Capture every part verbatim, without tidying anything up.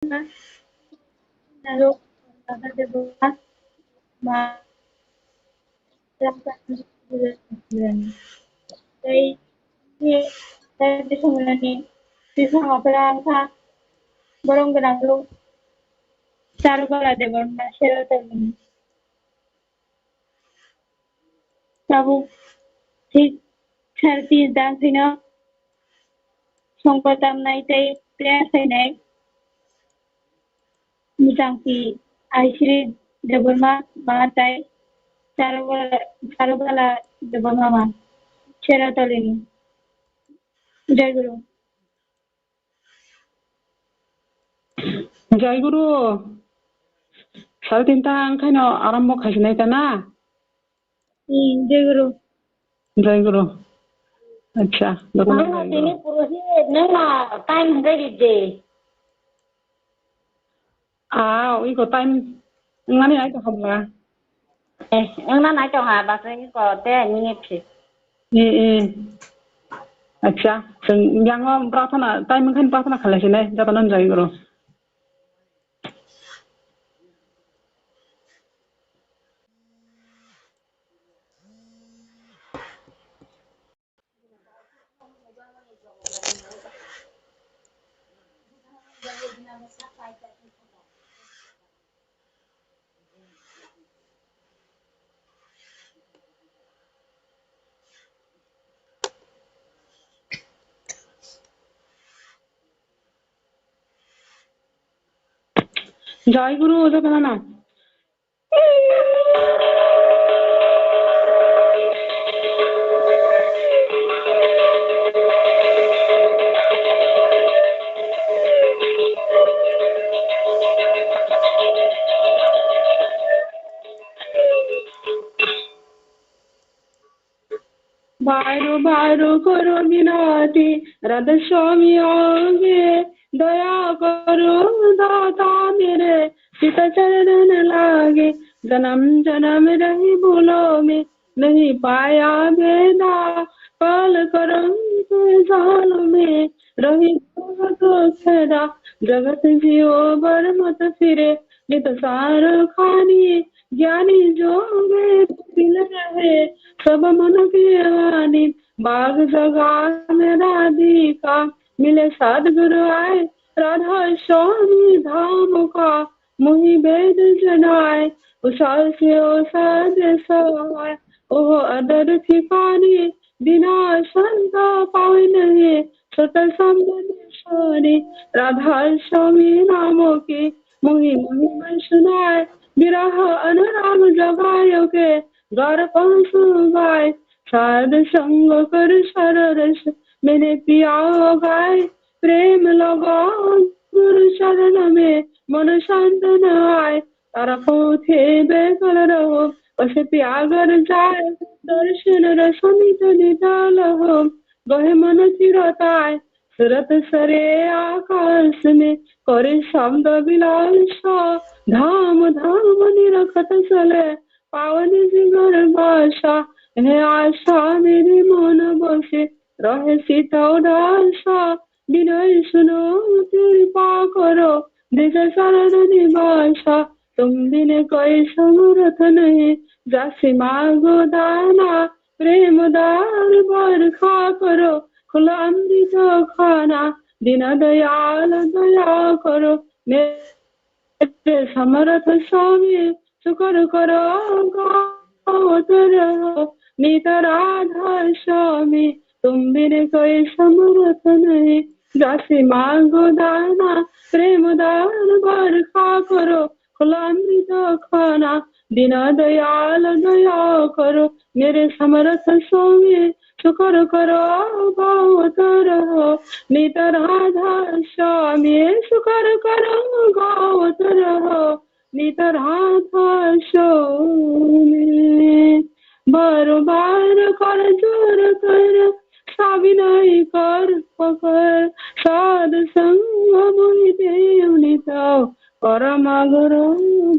Naruk, Radha Debbarma, Rangkha, tei, tei, tei, Biswamani, Biswamani, Rangkha, Borong Gwnang, Charugola Debbarma, Seratalini. Tabuk thik sare tin dan phino songkor tamnai tei player khainai Muchangpi Aisri Debbarma ma tei Charugala, Charugala Debbarma ma Seratalini. Jai Guru. Jai Guru. Sare tinta wngkhaino arambo khaisinai ta na? Hmm, Jai Guru. Jai Guru. Acha, dokan Mama, Jai Guru. Tini purohit nang na time hwnkhe ride. Ah, iko time wngmani ai to habla. Eh, wngna nai tong ha, bas wngwi ko te minute si. Eh, eh. Acha, chwng yango prathana, time wngkhan prathana khalai sinai, jotono Jai Guru. Jai Guru, jotono. Baro baro koro minati, Radha Swami aoge, daya koro data mere, sita charan lage, janam janam rahi bhulo me, nahi paya veda, kal karanto jal me, rahi bhulo kheda, jagat jio bar mat phire, jit sar khani, gyani jo ved pila rahe, sab man ke ani, bag jaga mein Radhika, mile Sadguru aaye, Radha Swami dham ka, mohi ved janaaye, usal se usal de sahaaye, oh adar thikane, bina santa paawe nahi, sata sambandh sani, Radha Swami naam ki, mohi mahima sunaaye, birah anurag jagaaye ke, gar pahunch gaye, sad sang kar sararas, maine piya gaye, prem laga gur charan mein, man santana aaye, tara pothe bekal raho, usse pyagar jaye, darshan rasa mit mit laho, gaye man thirata aaye, surat sare akash mein, kare shabd vilas, dham dham nirakhat chale, pawan jigar basa, he asha mere mon base, rahe sita udasa, Binoy suno, kripa koro, Dija Charan Nivasa, tum bin koi samarth nahi, jasi mago dana, prem dar barkha koro, khulo amrit khana, Dina Dayal daya koro, mere samarth Swami, shukr karo, gaote raho, Nita Radha Swami, tum bin koi samarth nahi, jasi mago dana, prem dar barkha karo, khulo amrit khana, Dina Dayal daya karo, mere samarth Swami, shukr karo, gaote raho, Nita Radha Swami, shukr karo, gaote raho, Nita Radha Swami. Bar bar kar jor kar, sabinai kar pakar, sad sang mohi de nita, param guru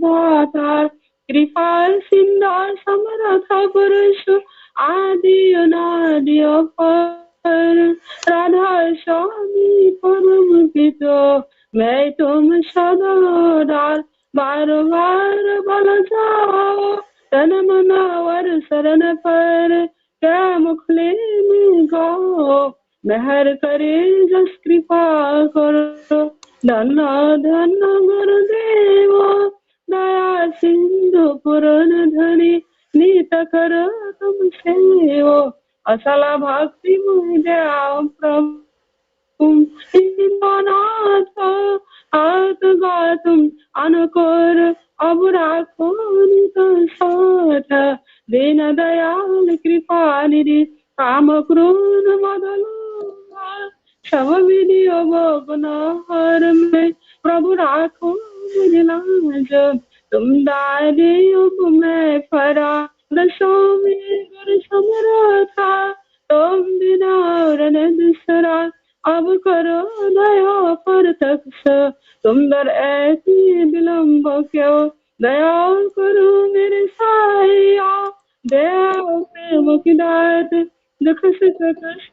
data, kripa sindhu samartha purushu, adi anadi apar, Radha Swami param pito, मैं तुम सदा उदार बार बार बल जाओ, तन मन और शरण पर क्या मुख ले में गाओ। मेहर करे जस कृपा करो, धन्य धन्य गुरुदेव। दया सिंधु पूर्ण धनी, नीत कर तुम सेवो। असला भक्ति मुझे आओ प्रभु। अनाथ आत्मघातम अनकर अब राखो नित साथ। दीन दयाल कृपा निधि काम क्रोध मद लोभ। सब विधि अवगुण हर में प्रभु राखो मुझे लाज। तुम दारी उपमें फरा दसों में गुरु समरथा। तुम बिना और न दूसरा अब करो दया प्रत्यक्ष। तुम दर ऐसी विलंब क्यों दया करो मेरे साया। दया प्रेम की दात दुख सुख कष्ट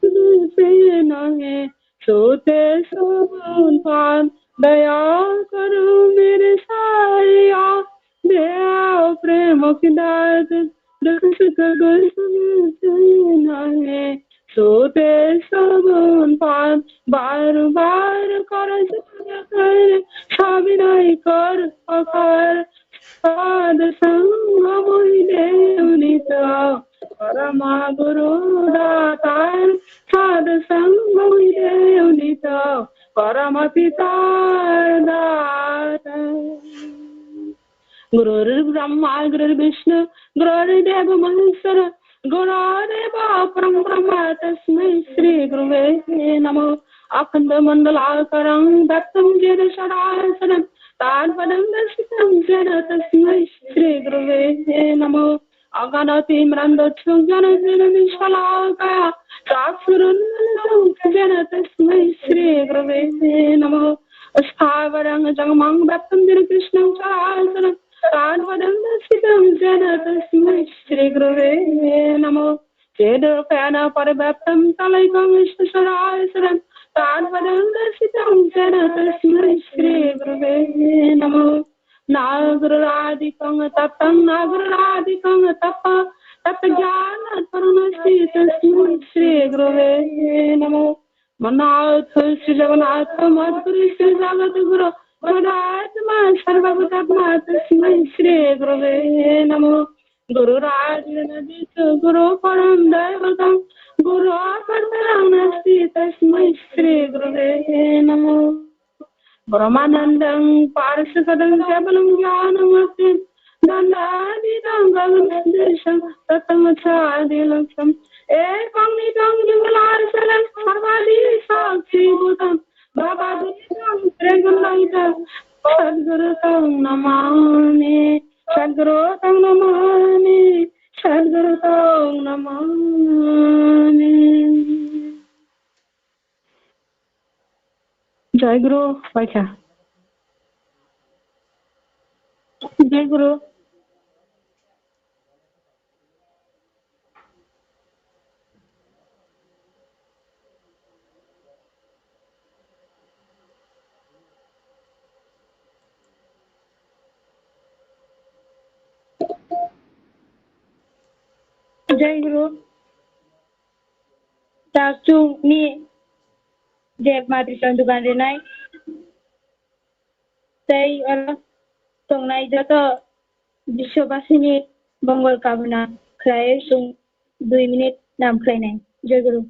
से नहीं। सोते सोन पान दया करो मेरे साया। दया प्रेम की दात दुख सुख कष्ट से नहीं। सोते सोन पान बार बार कर कर सविनय कर पकार। साध संग मुहि देव नित, परमा गुरु दातार। साध संग मुहि देव नित, परम पिता दातार। गुरुर् ब्रह्मा गुरुर् विष्णु गुरुर्देव महेश्वर। गुरुर्देव परं ब्रह्म तस्मै श्री गुरुवे नमः। अखंड मंडलाकारं व्याप्तं येन चराचरं तत्पदं दर्शितं येन तस्मै श्री गुरुवे नमः। अगणतिमिरान्धं चक्षुं ज्ञानाञ्जनशलाकया चक्षुरुन्मीलितं येन तस्मै श्री गुरुवे नमः। स्थावरं जंगमं व्याप्तं येन कृष्णं चराचरं तत्पदं दर्शितं येन तस्मै श्री गुरुवे नमः। चतुर्बाहुं परिव्याप्तं त्रिलोक्यं सचराचरं तत्पदं दर्शितं येन तस्मै श्री गुरुवे नमः। न गुरुरादिकं तपः न गुरुरादिकं तपः तपज्ञानात्परं नास्ति तस्मै श्री गुरुवे नमः। मन्नाथ श्री जगन्नाथ मद्गुरु श्री जगद्गुरु मदात्मा सर्वभूतात्मा तस्मै श्री गुरुवे नमः। गुरुरात्मना गुरु परं दैवतं गुरु अपरं नास्ति तस्मै श्री गुरुवे नमः। ब्रह्मानन्दं पारसकदं केवलं ज्ञानमूर्तिं दण्डातीतं गगनसदृशं तत्त्वमस्यादिलक्ष्यम्। एकं नित्यं विमलाचलं सर्वादिसाक्षिभूतं भावातीतं त्रिगुणातीतं सद्गुरुं तं नमामि। सद्गुरुं तं नमामि। सद्गुरुं तं Namami. Jai Guru, Paikha. Jai Guru. Jai Guru. Takchung ni je matri chonduk ganrinai tei oro tongnai joto biswabasini mongol kamona khlai chwng dui minute nam khlainai. Jai Guru.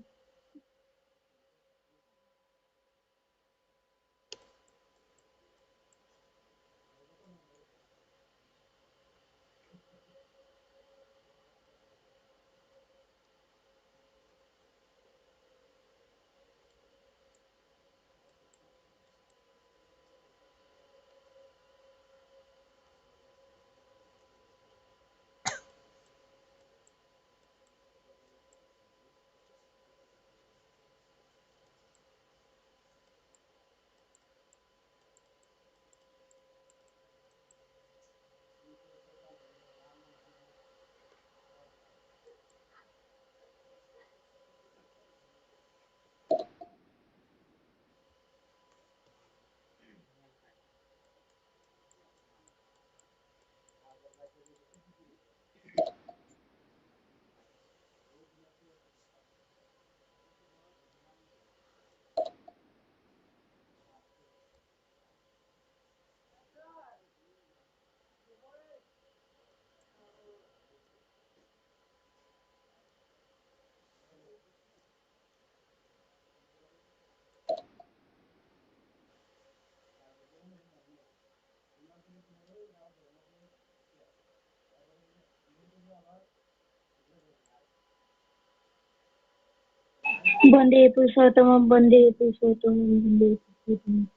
Bonde Purushottam, Bonde Purushottam, Bonde Purushottam.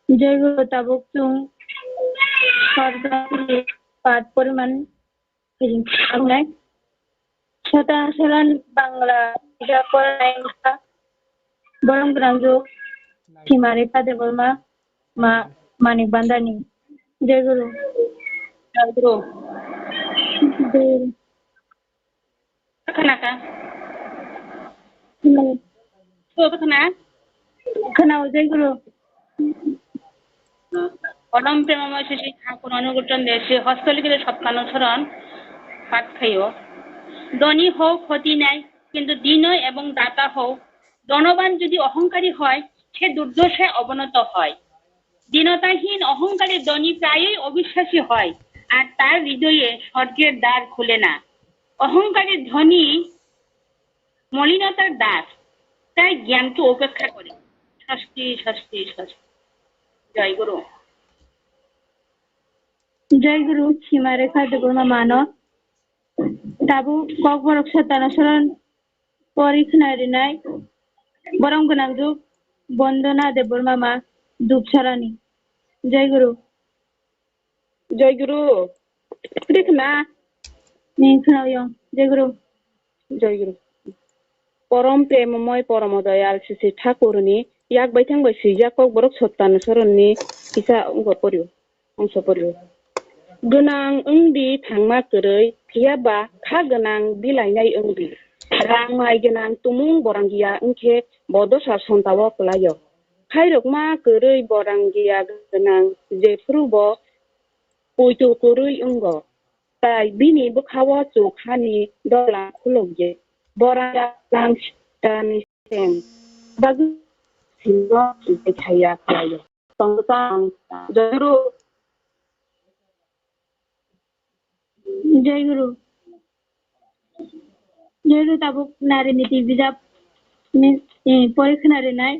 Jai Guru, tabuk chwng Sargati pat poriman philingkha wngnai. Sotanasaran Bangla bijap porinai wngkha. Borom gwnangju Simarikha Debbarma, ma Manik Bhandarni. Jai Guru. Jai Guru. Jai Guru. Khwnakha? Khwnao. Khwnao, Jai Guru. পরম প্রেমময় শ্রী শ্রী ঠাকুর অনুকূলচন্দ্র শ্রী হস্তলিখিত সত্যানুসরণ পাঠ খাইও। ধনী হও ক্ষতি নাই, কিন্তু দীন এবং দাতা হও। ধনবান যদি অহংকারী হয়, সে দুর্দশায় অবনত হয়। দীনতাহীন অহংকারী ধনী প্রায়ই অবিশ্বাসী হয়, আর তার হৃদয়ে স্বর্গের দ্বার খুলে না। অহংকারী ধনী মলিনতার দাস, তাই জ্ঞানকে উপেক্ষা করে। স্বস্তি, স্বস্তি, স্বস্তি। জয় গুরু। Jai Guru, Simarikha Debbarma mano. Tabuk Kokborok Sotanasaran pori khwna rinai. Borom gwnangju Bondona Debbarma ma Dupsarani. Jai Guru. Jai Guru. Khudi khna. Ni khna yo. Jai Guru. Jai Guru. Porom premomoi poromo doyal sisi Thakurni yak baithang bai swijak Kokborok Sotanasaranni kisa wngkha poryo. Wngsa poryo. Gwnang wngdi thangma kwrwi, phiya ba kha gwnang bilainai wngdi. Rang mai gwnang tumung borangya wngkhe bo dosa sonta-o kwlaio. Khairokma kwrwi borangya gwnang jephuru bo poito kwrwi wngo. Tai bini bwkha-o chuk hani dola khulukdi. Borangya gwnang sitani sem bagwi sino swngchaikhaiya khlaio. Tongtang, Jai Guru. Jai Guru. Jai Guru, tabuk nari niti bijap ni, eh, pori khwna rinai.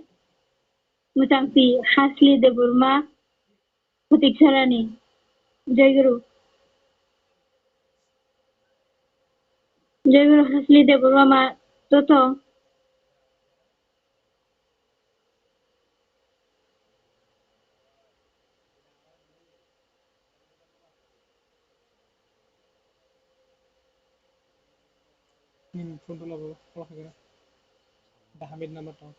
Mwchangpi Hasli Debbarma, Phutik Sarani. Jai Guru. Jai Guru, Hasli Debbarma ma joto. Nini phone tula bo, ola khaikhe. Da Hamid number tong.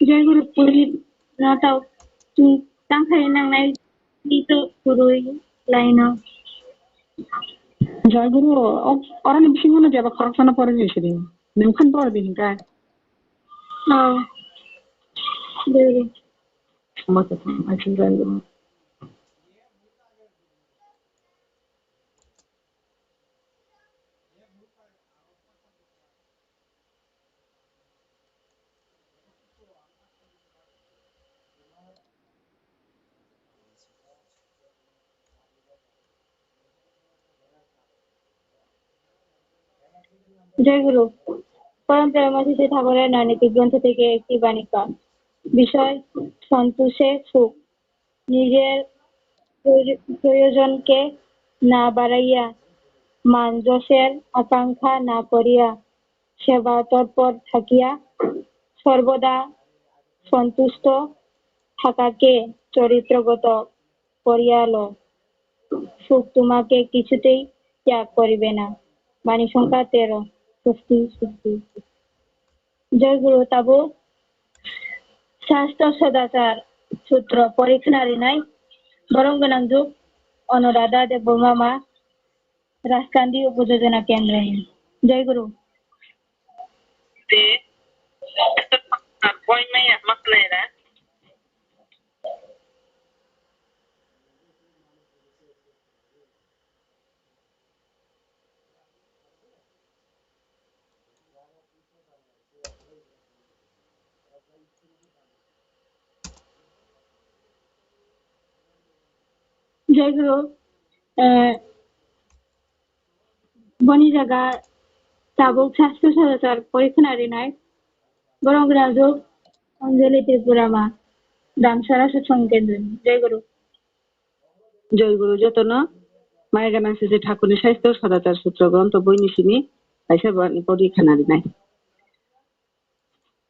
Jai Guru puri no tao, tang khai nang nai ni to purui lai no. Jai Guru, o, oro ni bisingo no jeba khoroksa no pore jai sidi. Nung phan pore di hinka. Oh. Jai Guru. Sama sa, sama sa, Jai Guru. জয় গুরু। পরম প্রেমময় শ্রী ঠাকুরের নৈমিত্তিক গ্রন্থ থেকে একটি বাণী পাঠ। বিষয় সন্তোষে সুখ। নিজের প্রয়-, প্রয়োজনকে না বাড়াইয়া, মান যশের আকাঙ্ক্ষা না করিয়া, সেবা তৎপর থাকিয়া সর্বদা সন্তুষ্ট থাকাকে চরিত্রগত করিয়া লও। সুখ তোমাকে কিছুতেই ত্যাগ করিবে না। বাণী সংখ্যা তেরো। স্বস্তি, স্বস্তি। জয় গুরু। Tabuk Sastro Sodachar Sutro pori khwna rinai borom gwnang juk Anuradha Debbarma ma, Rajkandi Upojojona Kendra ni. Jai Guru. Jai Guru, eh, boni jaga tabuk sasto sadachar pori khwna rinai. Borok rajwk Anjali Tripura ma, Damsara Satsang Kendra ni. Jai Guru. Jai Guru jotono. Mai gana sije Thakurni saisto sadachar sutro gronto boini simi kaisa bani pori khwna rinai.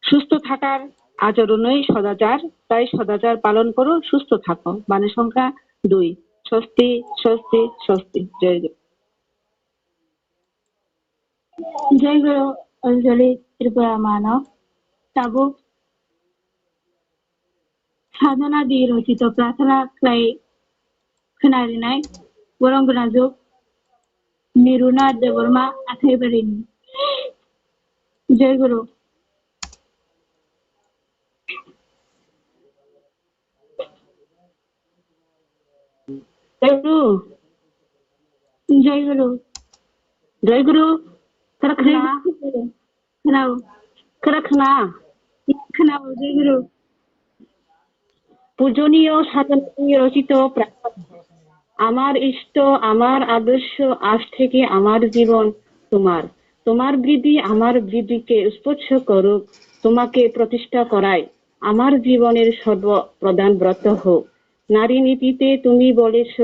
সুস্থ থাকার আচরণই সদাচার, তাই সদাচার পালন করো, সুস্থ থাকো। বাণী সংখ্যা দুই। স্বস্তি, স্বস্তি, স্বস্তি। জয় জয়। Jai Guru, Anjali Tripura mano. Tabuk sadhana di rochito prarthana khlai khwna rinai. Borok gwnajwk Miruna Debbarma Athaibarini. Jai Guru. Jai Guru. Jai Guru. Jai Guru. Khara khna. Khna. Khara khna. Khna, Jai Guru. পূজনীয় সাধনায় রচিত প্রার্থনা। আমার ইষ্ট, আমার আদর্শ, আজ থেকে আমার জীবন তোমার। তোমার বৃদ্ধি আমার বৃদ্ধিকে স্পর্শ করুক, তোমাকে প্রতিষ্ঠা করায় আমার জীবনের সর্বপ্রধান ব্রত হোক। নারী নীতিতে তুমি বলেছ,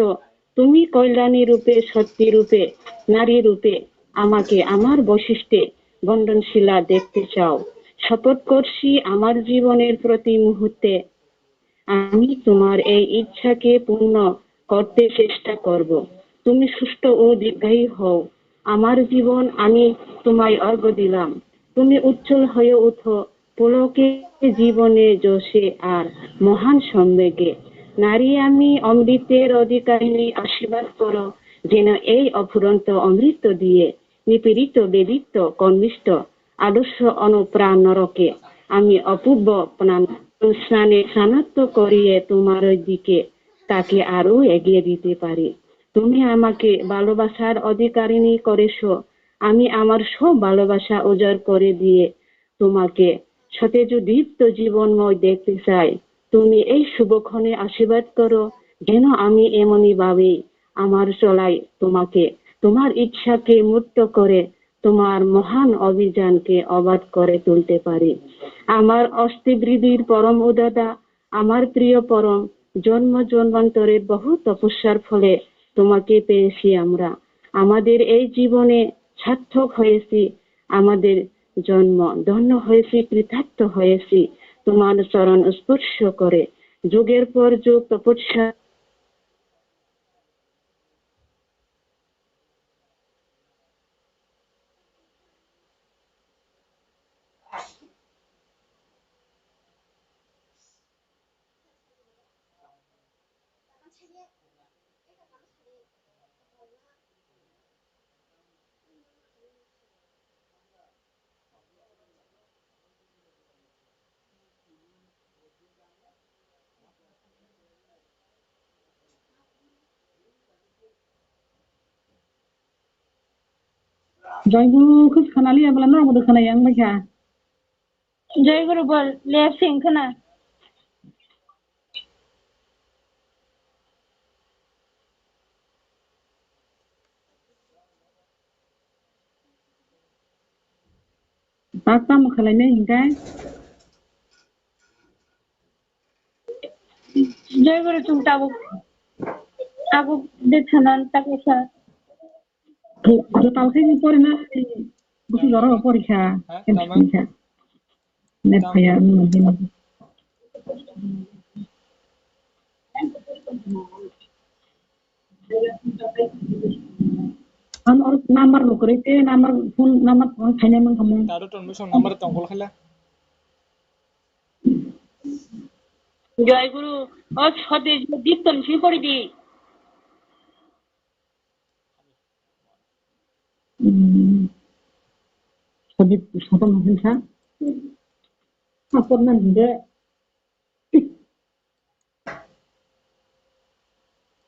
তুমি কল্যাণী রূপে, শক্তি রূপে, নারী রূপে আমাকে আমার বৈশিষ্ট্যে বন্ধনশীলা দেখতে চাও। শপথ করছি আমার জীবনের প্রতি মুহূর্তে আমি তোমার এই ইচ্ছাকে পূর্ণ করতে চেষ্টা করব। তুমি সুস্থ ও দীর্ঘায়ু হও। আমার জীবন আমি তোমায় অর্ঘ্য দিলাম। তুমি উজ্জ্বল হয়ে ওঠো, পুলকে জীবনে যশে আর মহান সম্বেগে। নারী আমি অমৃতের অধিকারিণী, আশীর্বাদ করো যেন এই অফুরন্ত অমৃত দিয়ে নিপীড়িত, বেদিত, কর্মিষ্ঠ, আদর্শ অনুপ্রাণ নরকে আমি অপূর্ব প্রাণ স্নানে স্নানাত্ম করিয়ে তোমার দিকে তাকে আরো এগিয়ে দিতে পারি। তুমি আমাকে ভালোবাসার অধিকারিণী করেছো, আমি আমার সব ভালোবাসা উজাড় করে দিয়ে তোমাকে সতেজোদ্দীপ্ত জীবনময় দেখতে চাই। তুমি এই শুভক্ষণে আশীর্বাদ করো, যেন আমি এমনই ভাবে আমার চলায় তোমাকে, তোমার ইচ্ছাকে মূর্ত করে তোমার মহান অভিযানকে অবাধ করে তুলতে পারি। আমার অস্থিবৃদ্ধির পরম উদাতা, আমার প্রিয় পরম, জন্ম জন্মান্তরের বহু তপস্যার ফলে তোমাকে পেয়েছি আমরা। আমাদের এই জীবনে সার্থক হয়েছি, আমাদের জন্ম ধন্য হয়েছি, কৃতার্থ হয়েছি তোমার চরণ স্পর্শ করে। যুগের পর যুগ তপস্যা Jai Guru khe khwnaliya bwla norok bo khwnai ang bai kha. Jai Guru bol left sing khwna. Bak tamo khwlainai hinkhe? Jai Guru, chwng tabuk, tabuk de thanan ta kaisa. Jotal khe ni pori na, busu jora pori kha, Ha, em tamam. Pori kha. Net Tamam. Phaya, hmm, hmm. Ano oro number rok kwrwi se, number, phone number tong khaina man kamo. Tado transmission number tong kol khala. Jai Guru, o sode Dipton si pori di. Hmm. Sode sapa mungkin sa? Apa nan de?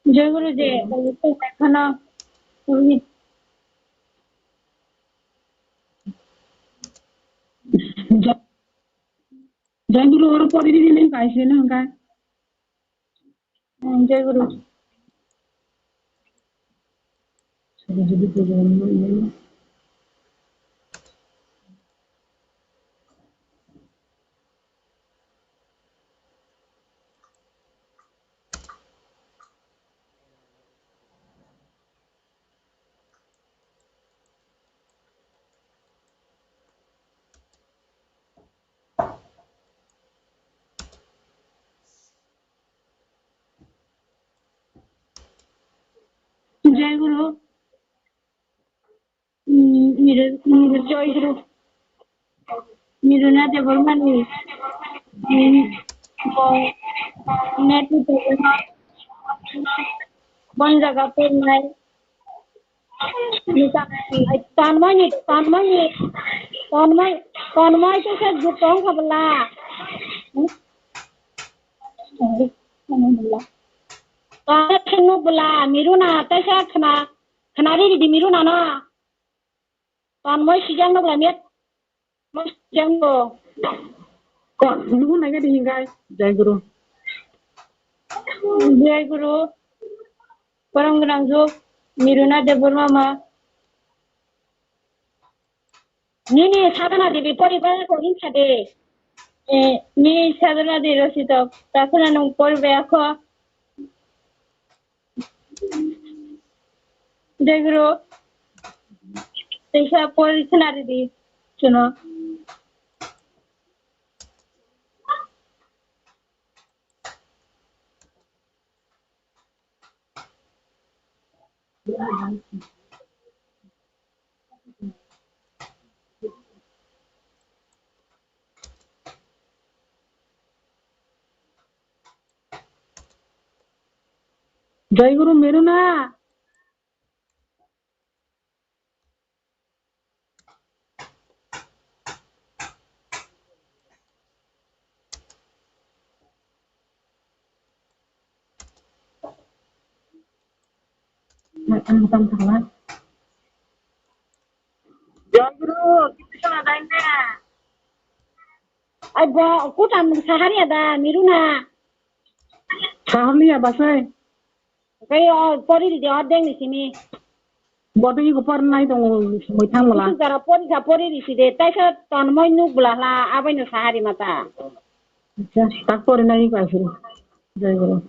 Jai Guru je, khana. Jai Guru, oro pori di, nang kaise nang ka. Hmm, Jai Guru. Jai Guru. Mm, Miru, Miru, Jai Guru. Miruna Debbarma ni, mm, bo net ni problem. Bon jaga pernai. Tanmoi ni, Tanmoi ni, Tanmoi, Tanmoi to se jukong khabla. Tanmoi thangno bwla, Miruna, taisa khna, khna ri di Miruna no. Tanmoi sijang no bwla, met. Tanmoi sijang no. Ko, nubu nai ga di hingai. Jai Guru. Jai Guru. Borom gwnang juk. Miruna Debbarma ma. Nini Sadhana Devi poribaya ko hinsa de. Eh, ni Sadhana Devi rosito. Prarthana nung poribaya ko. Jai Guru. Teisa pori khna ridi. Chuno. Jai Guru Miruna. Jai Guru, Krishna Daina. Ai bo, kutam sahari ada, Miruna. Sahari ya basai. Kai o pori di ordeng ni simi. Bodo iko por nai tongo, moi thang mala. Itu jara pori sa pori di side, taisa Tanmoi nuk bwla hla, abai no sahari mata. Acha, tak pori nai ko asiri. Jai Guru.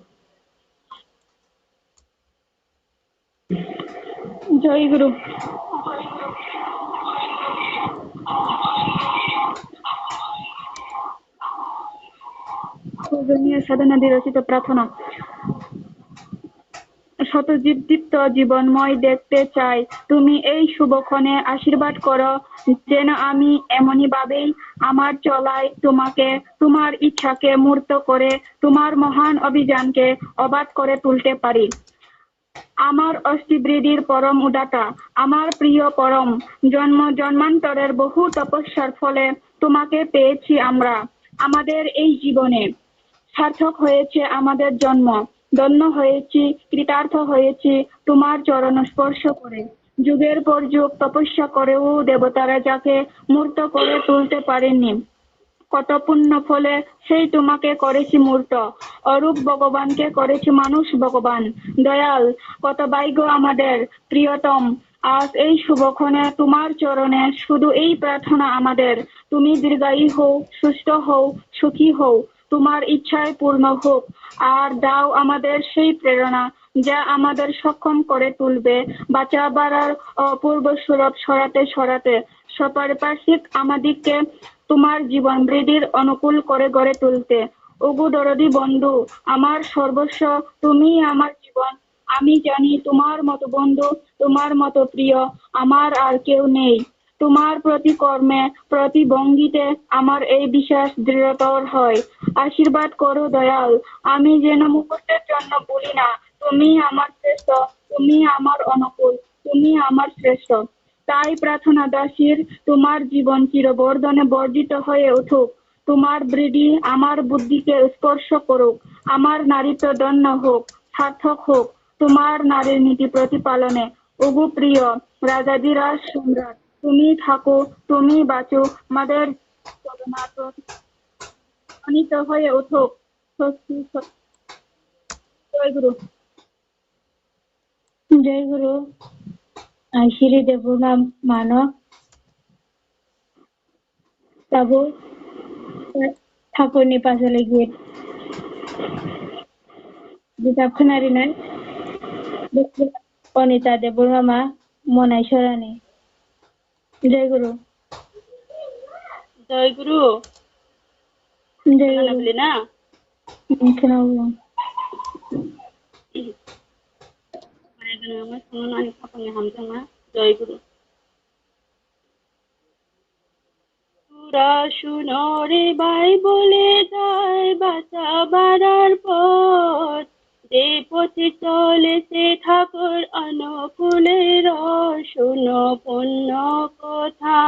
Jai Guru. পূজনীয় সাধনা বিরচিত প্রার্থনা। শতজীব দীপ্ত জীবনময় দেখতে চাই। তুমি এই শুভক্ষণে আশীর্বাদ করো, যেন আমি এমনই ভাবেই আমার চলায় তোমাকে, তোমার ইচ্ছাকে মূর্ত করে, তোমার মহান অভিযানকে অবাধ করে তুলতে পারি। আমার অস্থিবৃদ্ধির পরম উদাতা, আমার প্রিয় পরম, জন্ম জন্মান্তরের বহু তপস্যার ফলে তোমাকে পেয়েছি আমরা। আমাদের এই জীবনে সার্থক হয়েছে আমাদের জন্ম, ধন্য হয়েছি, কৃতার্থ হয়েছি তোমার চরণ স্পর্শ করে। যুগের পর যুগ তপস্যা করেও দেবতারা যাকে মূর্ত করে তুলতে পারেননি। কত পুণ্য ফলে সেই তোমাকে করেছি মূর্ত। অরূপ ভগবানকে করেছি মানুষ ভগবান। দয়াল, কত ভাগ্য আমাদের, প্রিয়তম। আজ এই শুভক্ষণে তোমার চরণে শুধু এই প্রার্থনা আমাদের, তুমি দীর্ঘায়ু হও, সুস্থ হও, সুখী হও, তোমার ইচ্ছায় পূর্ণ হোক। আর দাও আমাদের সেই প্রেরণা, যা আমাদের সক্ষম করে তুলবে বাঁচা বাড়ার অপূর্ব সৌরভ ছড়াতে ছড়াতে। সপারিপার্শ্বিক আমাদিগকে তোমার জীবন বৃদ্ধির অনুকূল করে গড়ে তুলতে। ওগো দরদি বন্ধু, আমার সর্বস্ব, তুমি আমার জীবন। আমি জানি তোমার মতো বন্ধু, তোমার মতো প্রিয় আমার আর কেউ নেই। তোমার প্রতি কর্মে, প্রতি ভঙ্গিতে আমার এই বিশ্বাস দৃঢ়তর হয়। আশীর্বাদ করো দয়াল, আমি যেন মুহূর্তের জন্য ভুলি না, তুমি আমার শ্রেষ্ঠ, তুমি আমার অনুকূল, তুমি আমার শ্রেষ্ঠ। তাই প্রার্থনা দাসীর, তোমার জীবন চিরবর্ধনে বর্ধিত হয়ে উঠুক। তোমার বৃদ্ধি আমার বুদ্ধিকে স্পর্শ করুক, আমার নারীত্ব ধন্য হোক, সার্থক হোক তোমার নারীর নীতি প্রতিপালনে। ওগো প্রিয় রাজাধিরাজ সম্রাট, তুমি থাকো, তুমি বাঁচো, আমাদের চরণারবিন্দ প্রণীত হয়ে উঠুক। স্বস্তি, স্বস্তি। জয় গুরু। জয় গুরু। Ang Siri Debbarma mano. Tabuk Thakurni Pasali git bijap khwnarinai Anita Debbarma, Monai Sorani. Jai Guru. Jai Guru. Jai Guru. Khwna bwlwi na? Hmm, khwna bwlwi. Manai gwnangma songno ani khapangni hamjakma. Jai Guru. তোরা শুনো রে ভাই বলে যায় বাঁচা বাড়ার পথ, যে পথে চলেছে ঠাকুর অনুকূলের, শোনো পুণ্য কথা।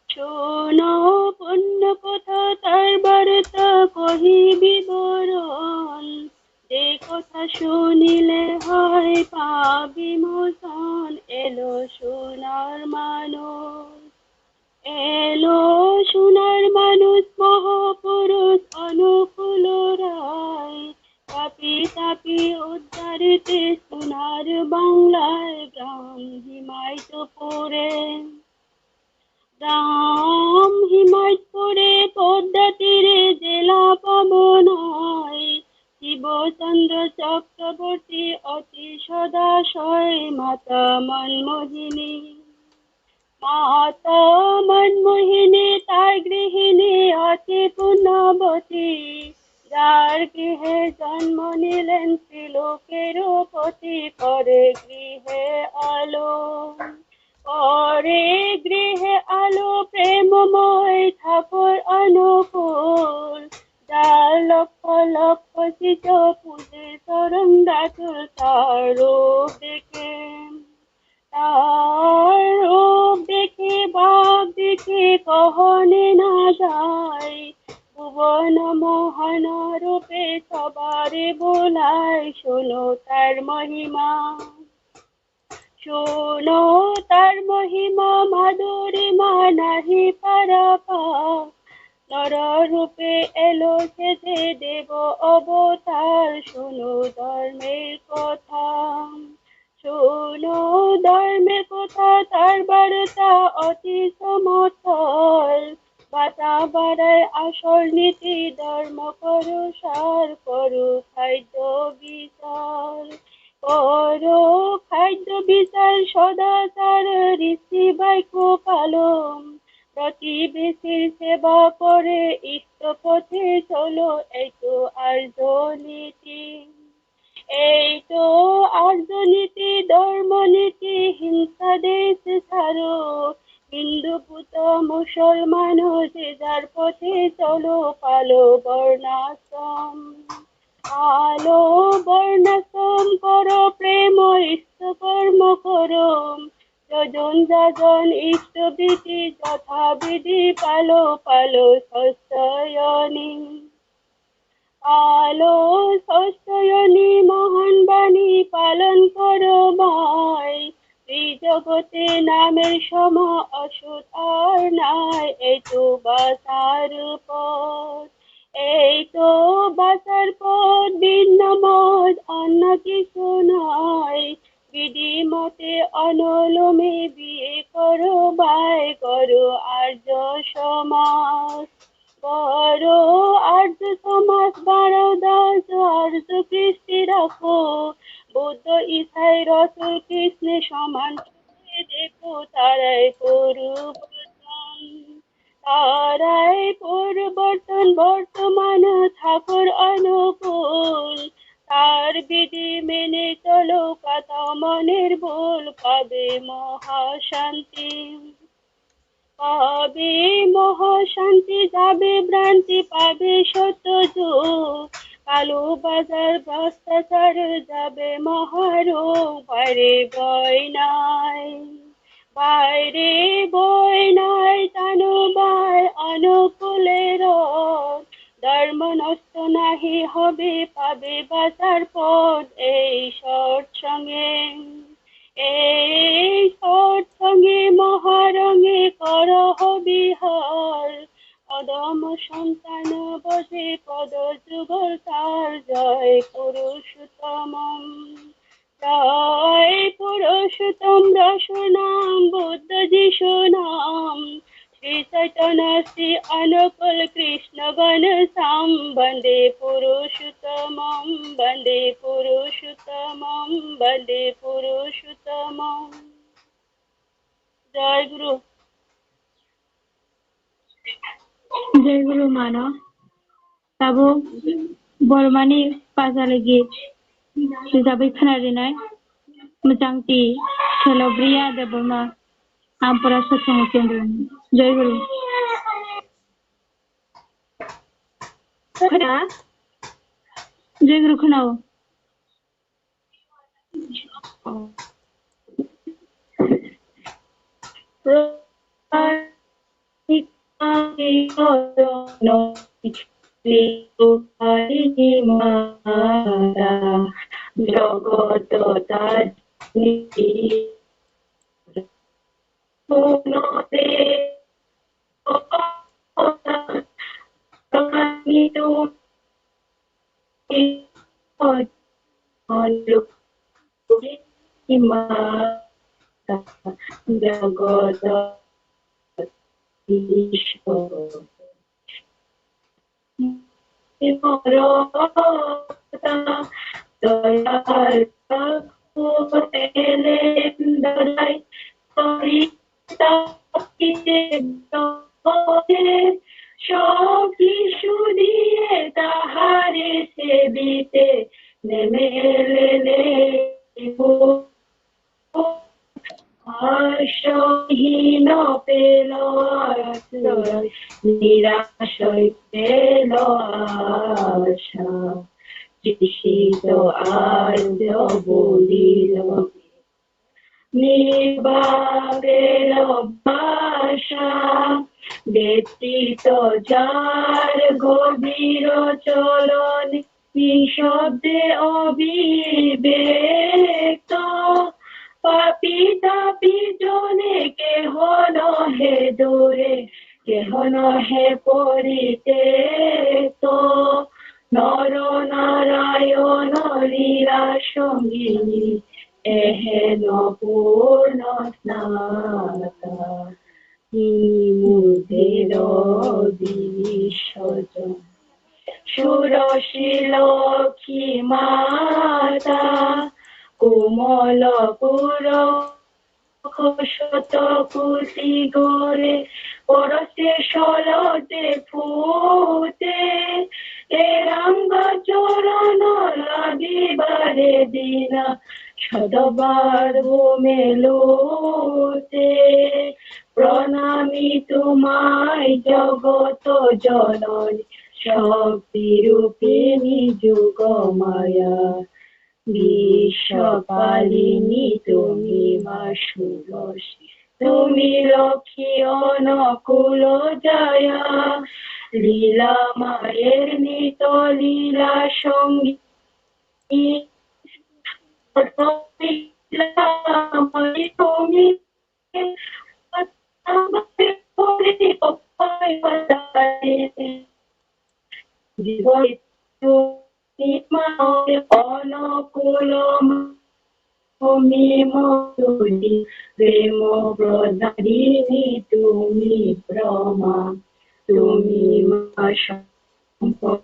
শোনো পুণ্য কথা, তার বার্তা কহি বিবরণ, যে কথা শুনিলে হয় পাপ বিমোচন। এলো সোনার মানুষ, এলো সোনার মানুষ মহাপুরুষ অনুকূল রায়। তাপি তাপি উদ্ধারিতে সোনার বাংলায় গ্রাম হিমায়তপুরে। রাম হিমায়তপুরে পদ্মা তীরে জেলা পাবনায়, শিবচন্দ্র চক্রবর্তী অতি সদাশয় মাতা মনমোহিনী। মাতা মনমোহিনী তার গৃহিণী অতি পুণ্যবতী, যার গৃহে জন্ম নিলেন ত্রিলোকের পতি। পরে গৃহে আলো, পরে গৃহে আলো প্রেমময় ঠাকুর অনুকূল, যার লক্ষ লক্ষ শিষ্য পূজে চরণ রাতুল। তার রূপ দেখে, তার রূপ দেখে বাপ দেখে কহনে না যায়, ভুবন মোহন রূপে সবারে বোলায়। শোনো তার মহিমা, শোনো তার মহিমা, মাধুরীমা নাহি পারাপার। নর রূপে এলো সে যে দেব অবতার, শোনো ধর্মের কথা। শোনো ধর্মের কথা, তার বার্তা অতি চমৎকার। বাঁচা বাড়ার আসল নীতি, ধর্ম করো সার, করো খাদ্য বিচার। করো খাদ্য বিচার, সদাচার রীতি বাক্য পালন। প্রতিবেশীর সেবা করে ইষ্ট পথে চলো, এই তো আর্য নীতি। এই তো আর্য নীতি, ধর্ম নীতি, হিংসা দেশ ছাড়ো। হিন্দু বুদ্ধ মুসলমান যে যার পথে চলো, পালো বর্ণাশ্রম। পালো বর্ণাশ্রম করো, প্রেম ইষ্ট কর্ম করো। যজন যাজন ইষ্টবিধি যথাবিধি পালো, পালো ষষ্ঠয়নি। পালো ষষ্ঠয়নি মহান বাণী পালন করো ভাই। ত্রিজগতে নামের সম অসুর আর নাই, এই তো বাঁচার পথ। এই তো বাঁচার পথ, ভিন্ন মত অন্য কিছু নয়। বিধি মতে অনুলোমে বিয়ে করো ভাই, করো আর্য সমাজ। করো আর্য সমাজ, বারো দশ আর্য কৃষ্টি রাখো। বুদ্ধ, ইসাই, রসুল, কৃষ্ণের সমান চোখে দেখো, তারাই পরিবর্তন। তারাই পরিবর্তন, বর্তমান ঠাকুর অনুকূল। তার বিধি মেনে চলো, কাটাও মনের ভুল, পাবে মহাশান্তি। পাবে মহাশান্তি, যাবে ভ্রান্তি, পাবে সত্য যুগ। কালো বাজার ভ্রষ্টাচার, যাবে মহারোগ, বাইরে ভয় নাই। বাইরে ভয় নাই, জানো ভাই, অনুকূলে রথ। ধর্ম নষ্ট নাহি হবে, পাবে বাঁচার পথ এই সৎসঙ্গে। এই সৎসঙ্গে মহারঙে করহ বিহার। অধম সন্তান বধে পদ যুগল তার, জয় পুরুষোত্তমম। Jai Purushottam Rasul Nam Buddha Jisu Nam, Sri Chaitanya Sri Anukul Krishna Gan Sam, Bande Purushottamam, Bande Purushottamam, Bande Purushottamam. Jai Guru. Jai Guru mano. Tabuk Bormani Pajali git swijagwi khwna rinai. Mwchangtwi Selobriya Debbarma, Ampura Satsang Kendra. Jai Guru. Khwna? Jai Guru khwnao. সব কিছু দিয়ে তাহারে সেবিতে নেমে এলেন। আশ্রয়হীন পেল আশ্রয়, নিরাশ্রয় পেল আশা। তৃষিত আর্ত বলিল নির্বাকের ভাষা, ব্যথিত যার গভীর চলন, নিঃশব্দে অবিব্যক্ত। পাপী তাপী জনে কেহ নহে দূরে, কেহ নহে পরিত্যক্ত। নর নারায়ণ লীলা সঙ্গিনী, এহেন পূর্ণ স্নাতা। তিনি মোদের বিশ্বজন। ষোড়শী লক্ষ্মী মাতা, কোমল পুরখ শত কোটি গরে, পরশে সলতে ফুটে, এ রাঙ্গা চরণ লাগিবারে দীনা, শতবার ভূমে লোটে। প্রণামী তোমায় জগত জননী, শক্তি রূপিণী যোগ মায়া। বিশ্বপালিনী তুমি মা ষোড়শী, তুমি লক্ষ্মী অনুকূল জয়া। লীলা মায়ের নিত লীলা সঙ্গী, লীলা মায়ের তুমি অনুকূল তুমি মধুরী, প্রেম প্রদায়িনী তুমি ব্রহ্মা, তুমি মা সম্পদ।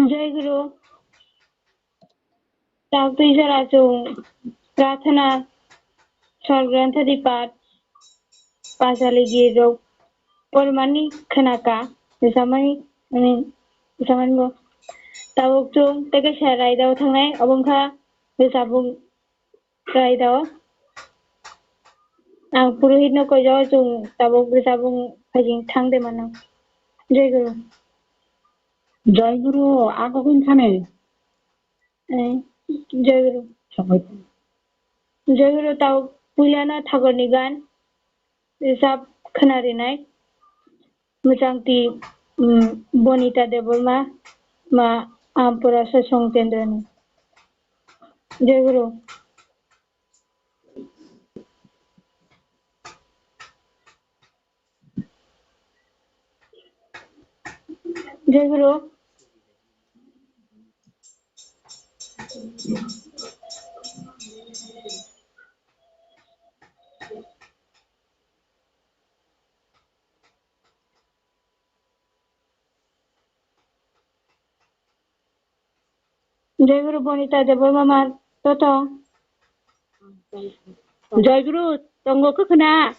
Jai Guru. Tabuk twi jora chwng prarthana, sor grantha di path, Pajali git rok pormani khwnaka, rwchapmani, ani rwchapmani bo. Tabuk chwng tei kaisa raidao thangnai, obo wngkha rwchapmung raidao. Ang purohit no koijago, chwng tabuk bwsabung phaijing thang de mano. Jai Guru. Jai Guru, ako kung thani. Eh, Jai Guru. Sabai. Jai Guru, tabuk puila no Thakur ni gan rwchap khwna rinai. Mwchang twi, mm, Bonita Debbarma, ma Ampura Sasong Kendra ni. Jai Guru. Jai Guru. Jai Guru Bonita Debbarma ma to tong. Jai Guru, tongo khe khwna?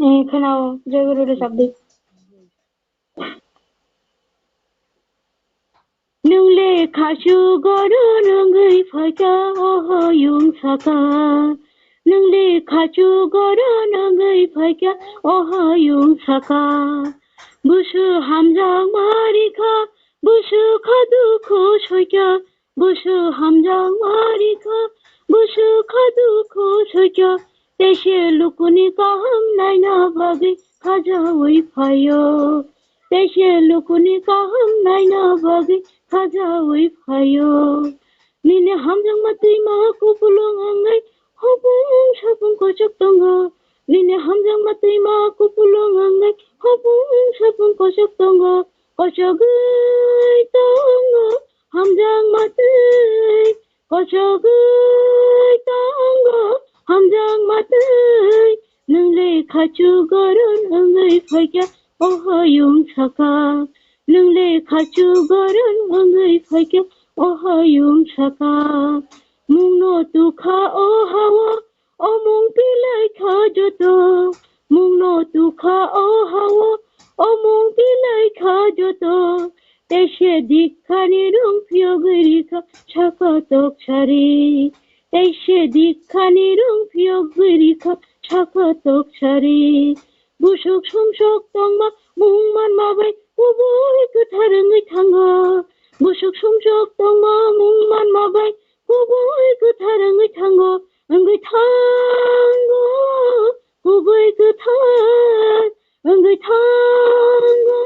Eh, khwnao, Jai Guru rwchap di. Nwng le khachu goron wngwi phaikha, o hayung saka. Nwng le khachu goron wngwi phaikha, o hayung saka. Busu hamjakma rikha, busu kha dukhu soikha, busu hamjakma rikha, busu kha dukhu soikha. Teise lukuni kaham naina bagwi khajaui phaio. Teise lukuni kaham naina bagwi khajaui phaio. Nini hamjakma twima kupulung wngwi hopung sapung kochok tongo. Nini hamjakma twima kupulung wngwi hopung sapung kochok tongo. Kochogwi tongo hamjakma twi. Kochogwi tongo hamjakma twi. Nwng le khachu goron wngwi phaikha, o hayung saka. Nwng le khachu goron wngwi phaikha, o hayung saka. Mungno tukha o hao, o mung pilai kha joto. Mungno tukha o hao, o mung pilai kha joto. Teise dikhani rung phiyogwi rikha saka tok sari. Teise dikhani rung phiyogwi rikha saka tok sari. Busuk sumsok tongma mung manma bai kubui kwthar wngwi thango. Busuk sumsok tongma mung manma bai kubui kwthar wngwi thango. Wngwi thango kubui kwthar. Wngwi thango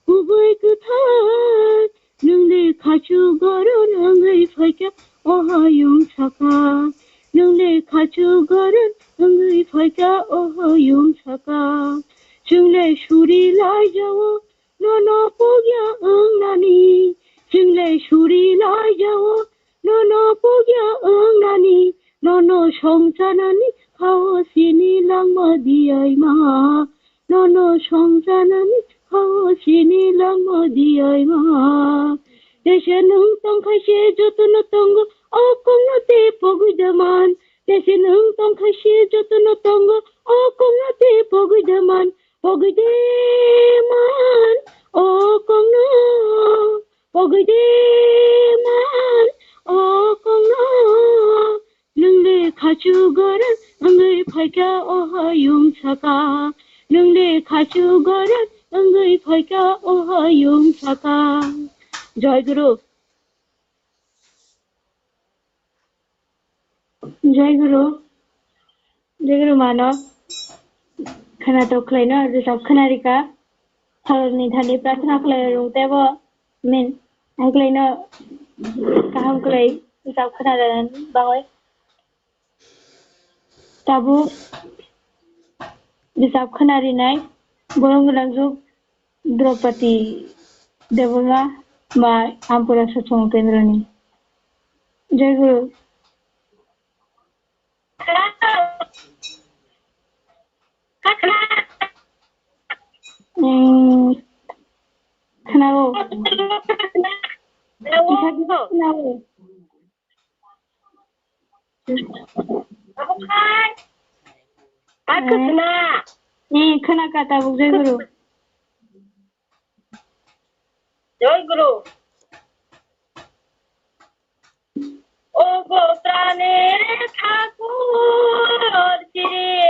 kubui kwthar. Nwng le khachu goron wngwi phaikha, o hayung saka. Nwng le khachu goron wngwi phaikha, o hayung saka. Chwng le suri lai jao, nono pogya wngnani. Chwng le suri lai jao, nono pogya wngnani. Nono songchanani hao sini langma diyaima. Nono songchanani hao sini langma diyaima. Teise nwng tongkha se jotono tongo, o kongno te pogwi daman. Teise nwng tongkha se jotono tongo, o kongno te pogwi daman. Pogwi daman, o kongno. Pogwi daman, o kongno. Nwng le khachu goron wngwi phaikha, o hayung saka. Nwng le khachu goron wngwi phaikha, o hayung saka. Jai Guru. Jai Guru. Jai Guru mano. Khwna to khlaino, rwchap khwna rika. Thakurni thani prarthana khlai rung tebo. Min. Ang khlaino kaham khlai rwchap khwna rani bagwi. Tabuk rwchap khwna rinai borok gwnangjuk Draupadi Debbarma ba Ampura Sasong Kendroni. Jai Guru. Hmm, khwnao. Khwnao. Abo khai. Abo khai. Eh. Khwna. Eh, khwna kha tabuk, Jai Guru. Jai Guru. Obo prane thakur chiri.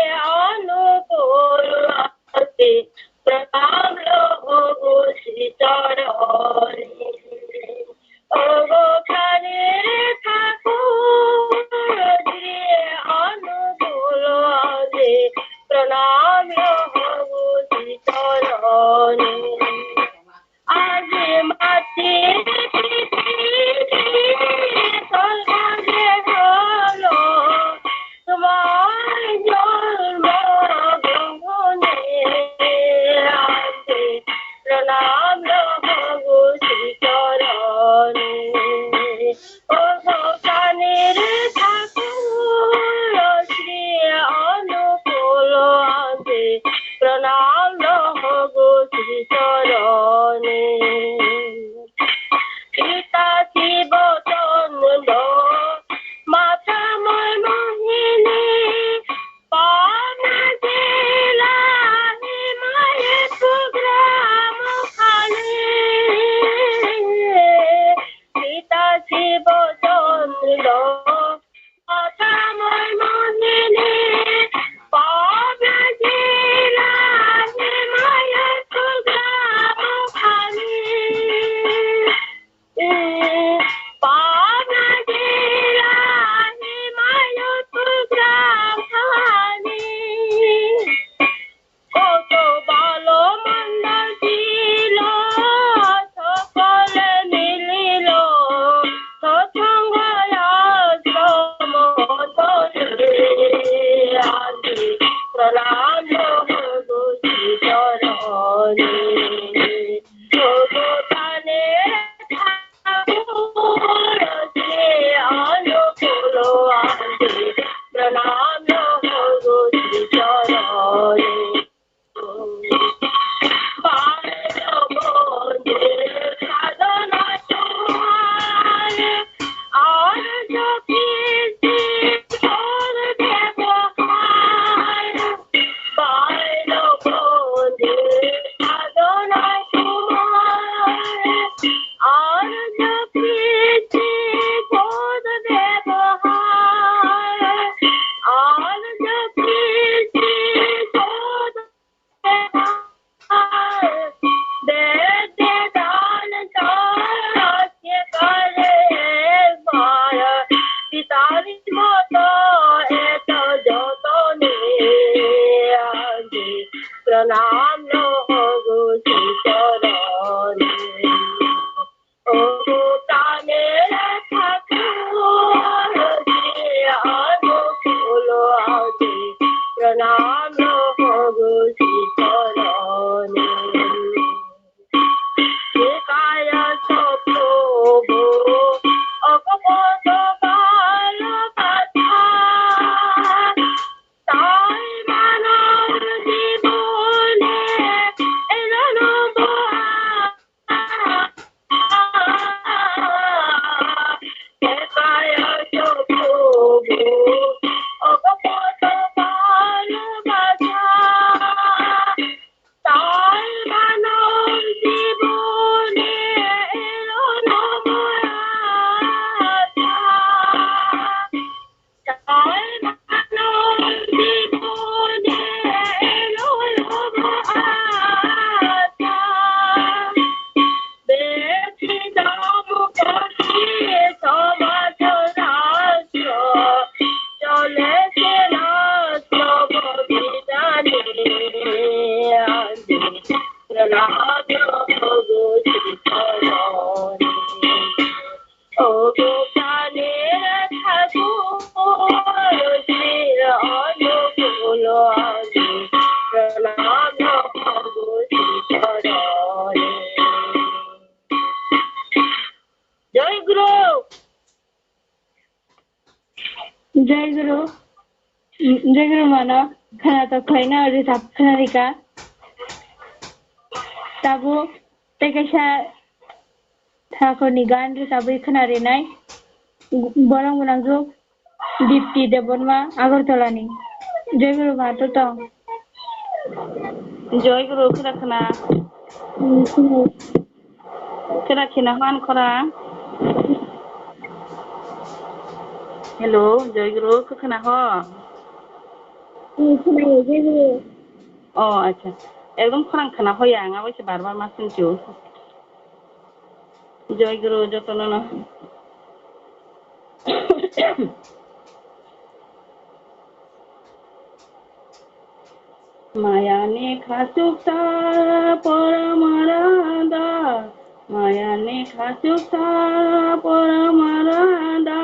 Pranam no hogo sitoroni. Ogo tamere thakur ji anukulo aji. Pranam no hogo sitoroni. Nikaya sotobo ogo bodo balo bata. Sai mano jibone elo no bo a. Sai mano jibone elo no bo a. Jai Guru. Jai Guru. Jai Guru mano khana to khlaina ori sab khana rika. Tabu tei kaisa thakurni gan rwchapwi khwna rinai. Borok gwnangkuk Dipti Debbarma, Agartala ni. Jai Guru Mato tong. Jai Guru, khwna khwna. Khwna khwna hwn khorang. Hello, Jai Guru, khwna ho. Khwna Jai Guru. Oh, acha. Ekdom khorang khwna hoya, ang abo se bar bar ma swngchio. Jai Guru jotono no. Mayani khachuksa poramarada, mayani khachuksa poramarada,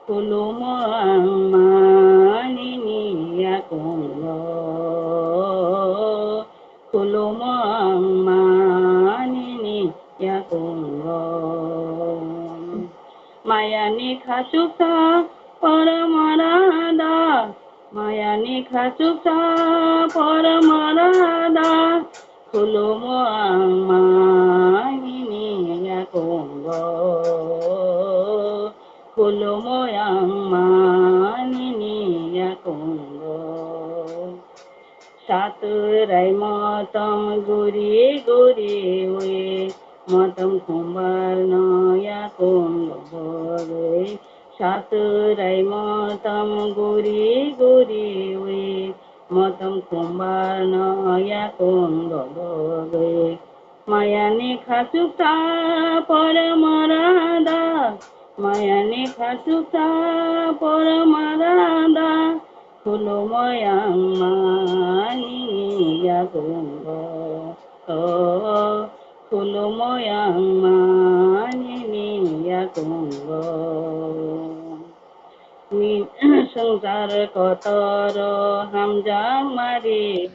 khulumo ang manini yakungo. Khulumo ang manini yakungo. Mayani khachuksa poramarada, mayani khachuksa poramarada, khulumo ang manini yakungo. Khulumo ang manini yakungo. Satwrai motom guri guriwi, motom khumbar no yakung bogwi. Satwrai motom guri guriwi, motom khumbar no yakung bogwi. Mayani khachuksa poramarada, mayani khachuksa poramarada, khulumo ang manini yakungo. Oh, khulumo ang manini yakungo. Ni swngchar kotoro hamjak mari,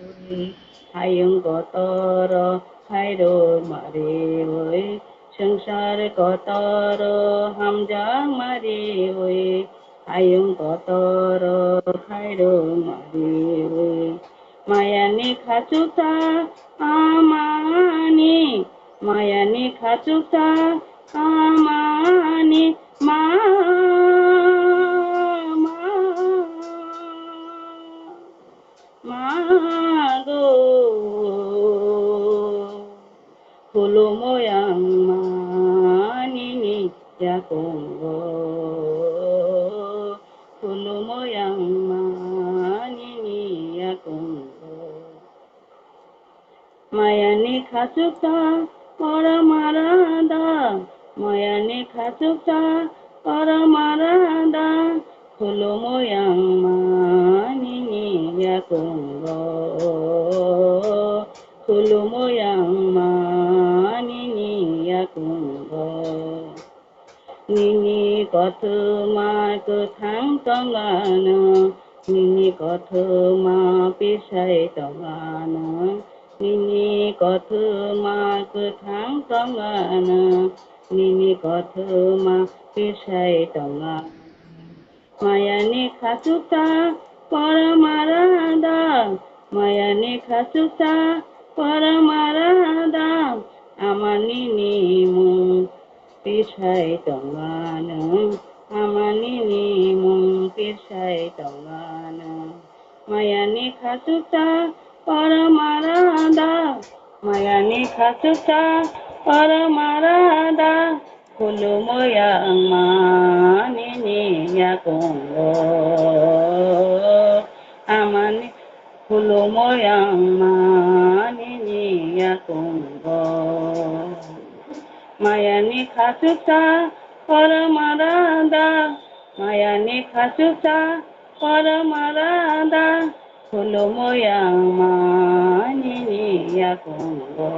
hayung kotoro khairok mariwi, swngchar kotoro hamjak mariwi, hayung kotoro khairok mariwi. Mayani khachuksa amani, mayani khachuksa amani, ma, ma. Mago, khulumo ang manini yakungo, khulumo ang manini yakungo. Mayani khachuksa poramarada, mayani khachuksa poramarada, khulumo ang manini yakungo. Kothoma kwthang tongano, nini kothoma pisai tongano, nini kothoma kwthang tongano, nini kothoma pisai tongano. Mayani khachuksa Paramarada, mayani khachuksa Paramarada, amani nimung pisai tongano, amani nimung pisai tongano. Mayani khachuksa Paramarada, mayani khachuksa Paramarada, khulumo yang mani ni yakungo, amani khulumo yang mani ni yakungo. Mayani khachuksa Paramarada, mayani khachuksa Paramarada, khulumo yang mani ni yakungo,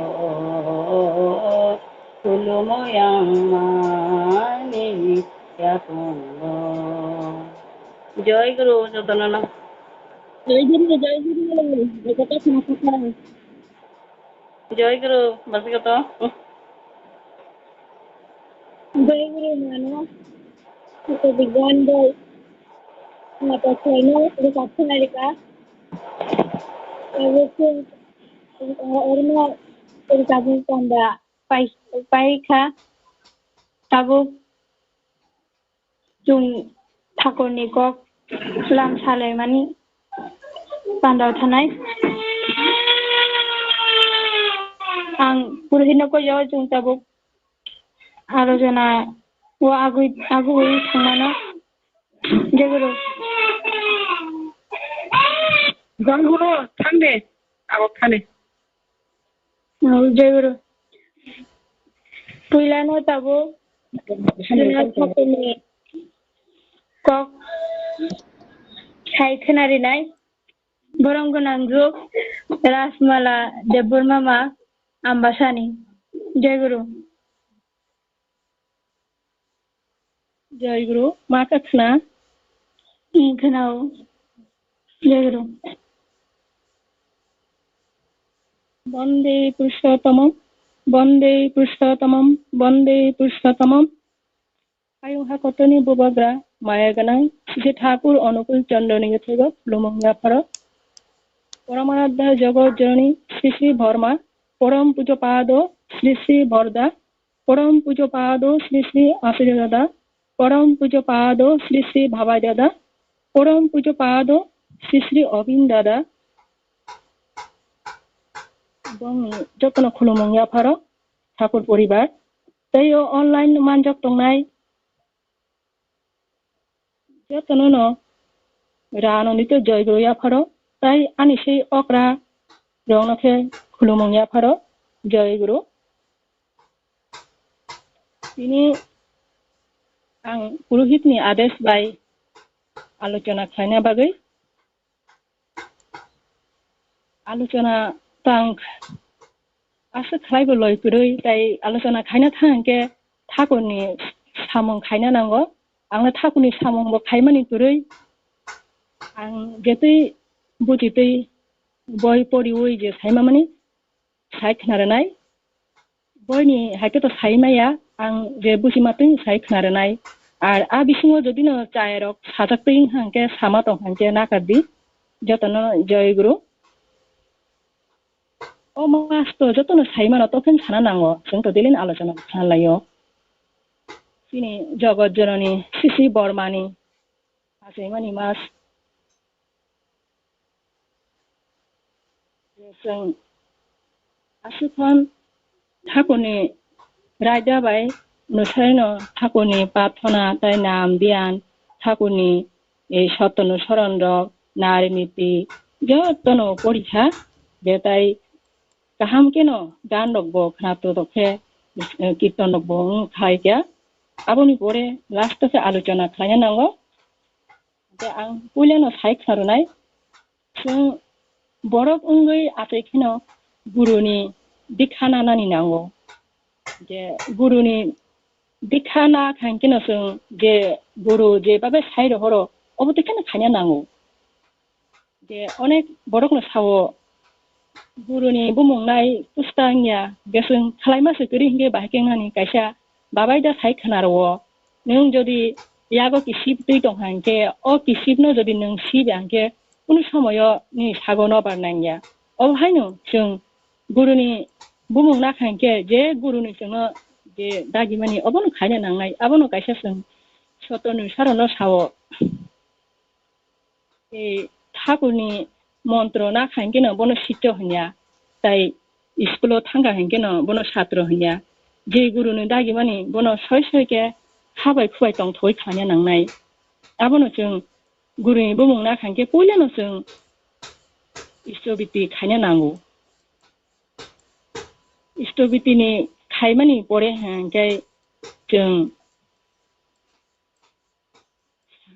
khulumo yang mani ni yakungo. Joy Guru, jotono no. Joy Guru, joy Guru, jotono no. Joy Guru, basi koto. Joy Guru mano, koto bigyan boy, mata chayno, rika chayno rika. Abo tu, orno, rika bung panda, pai, pai kha, tabuk. Chwng thakurni kok lam salaimani pandao thanai. Ang purohitno koi o chwng tabuk alochona o agwi, agwi thangmano. Jai Guru. Jai Guru, thang de, abo thani. Jai Guru. Puilano tabuk Junaid Thakurni kok sai khwnarinai borom gwnang juk Rajmala Debbarma ma Ambasani. Jai Guru. Jai Guru, ma kha khna? Ee, khna o. Jai Guru. Bande Purushottamam, Bande Purushottamam, Bande Purushottamam. Ayung ha kotoni bubagra, maya gwnang, Sri Thakur Onukul Chandra ni yathego, khulumung yapharo. Paramaradhya Jagat Janani, Sri Sri Borma, Param Pujo Pado, Sri Sri Borda, Param Pujo Pado Sri Sri Asirya Dada, Param Pujo Pado Sri Sri Bhabai Dada, Param Pujo Pado Sri Sri Obin Dada, bongni jotono khulumung yapharo, Thakur poribar. Tei o online manjak tongnai jotono no rano nito joy guru yapharo, tai ani sei okra rokno khe khulumung yapharo, joy guru. Tini ang purohit ni ades bai alochona khlaina bagwi alochona tang aswk khlaibo loi kwrwi, tai alochona khaina thang hwnkhe thakurni samung khaina nango. Ang le thakurni samung bo khaimani kwrwi, ang jetwi bujitwi boi poriwi je saima mani sai khna rwnai. Boini hai khe to sai maya, ang je buji matwi sai khna rwnai. Ar a bisingo jodi no chaya rok sajak twi wngkha hwnkhe sama tong hwnkhe nakar di. Jotono joy guru. O mas to jotono sai mano, tokhe sana nango. Chwng to daily ni alochona khna laio. Chini Jagat Janani Sri Sri Bormani achaimani mas. Chwng aswk hwn thakurni raida bai mwsarino thakurni pathona tei nam biyan thakurni ei sottono soron rok nari niti jotono porikha, betai kaham kheno gan rok bo khwnato tokhe, kirton rok bo wng khaikha. Aboni pore last o khe alochona khlaina nango. Hwnkhe ang puilano sai khna rwnai, chwng borok wngwi achai kheno guruni dikha nanani nango. Je guruni Dikha na khankeno chwng je guru je babe sai rohoro, obo tei kheno khaina nango. Je onek borokno sao, guruni bumung nai pusta wngya, hwnkhe chwng khlaima se kwrwi hwnkhe bahai khe wngnani kaisa babai da sai khwnaro. Nwng jodi yago kisip twi tongkha hwnkhe, o kisipno jodi nwng sibya hwnkhe, kunu somoyo nini sago nobar nangya. Obo haino chwng guruni bumung nakha hwnkhe, je guruni chwngno je dagimani, obono khaina nangnai. Abono kaisa chwng Sotonwi Sarono sao, e, Thakurni montro nakha hwnkhe no bono sityo hwnya, tai school-o thangkha hwnkhe no bono satro hwnya. Je guruni dagimani bono soi soi khe habai khubai tongthogwi khlaina nangnai. Abono chwng guruni bumung nakha hwnkhe puilano chwng Istobiti khaina nango. Istobitini khaimani pore hwnkhe chwng,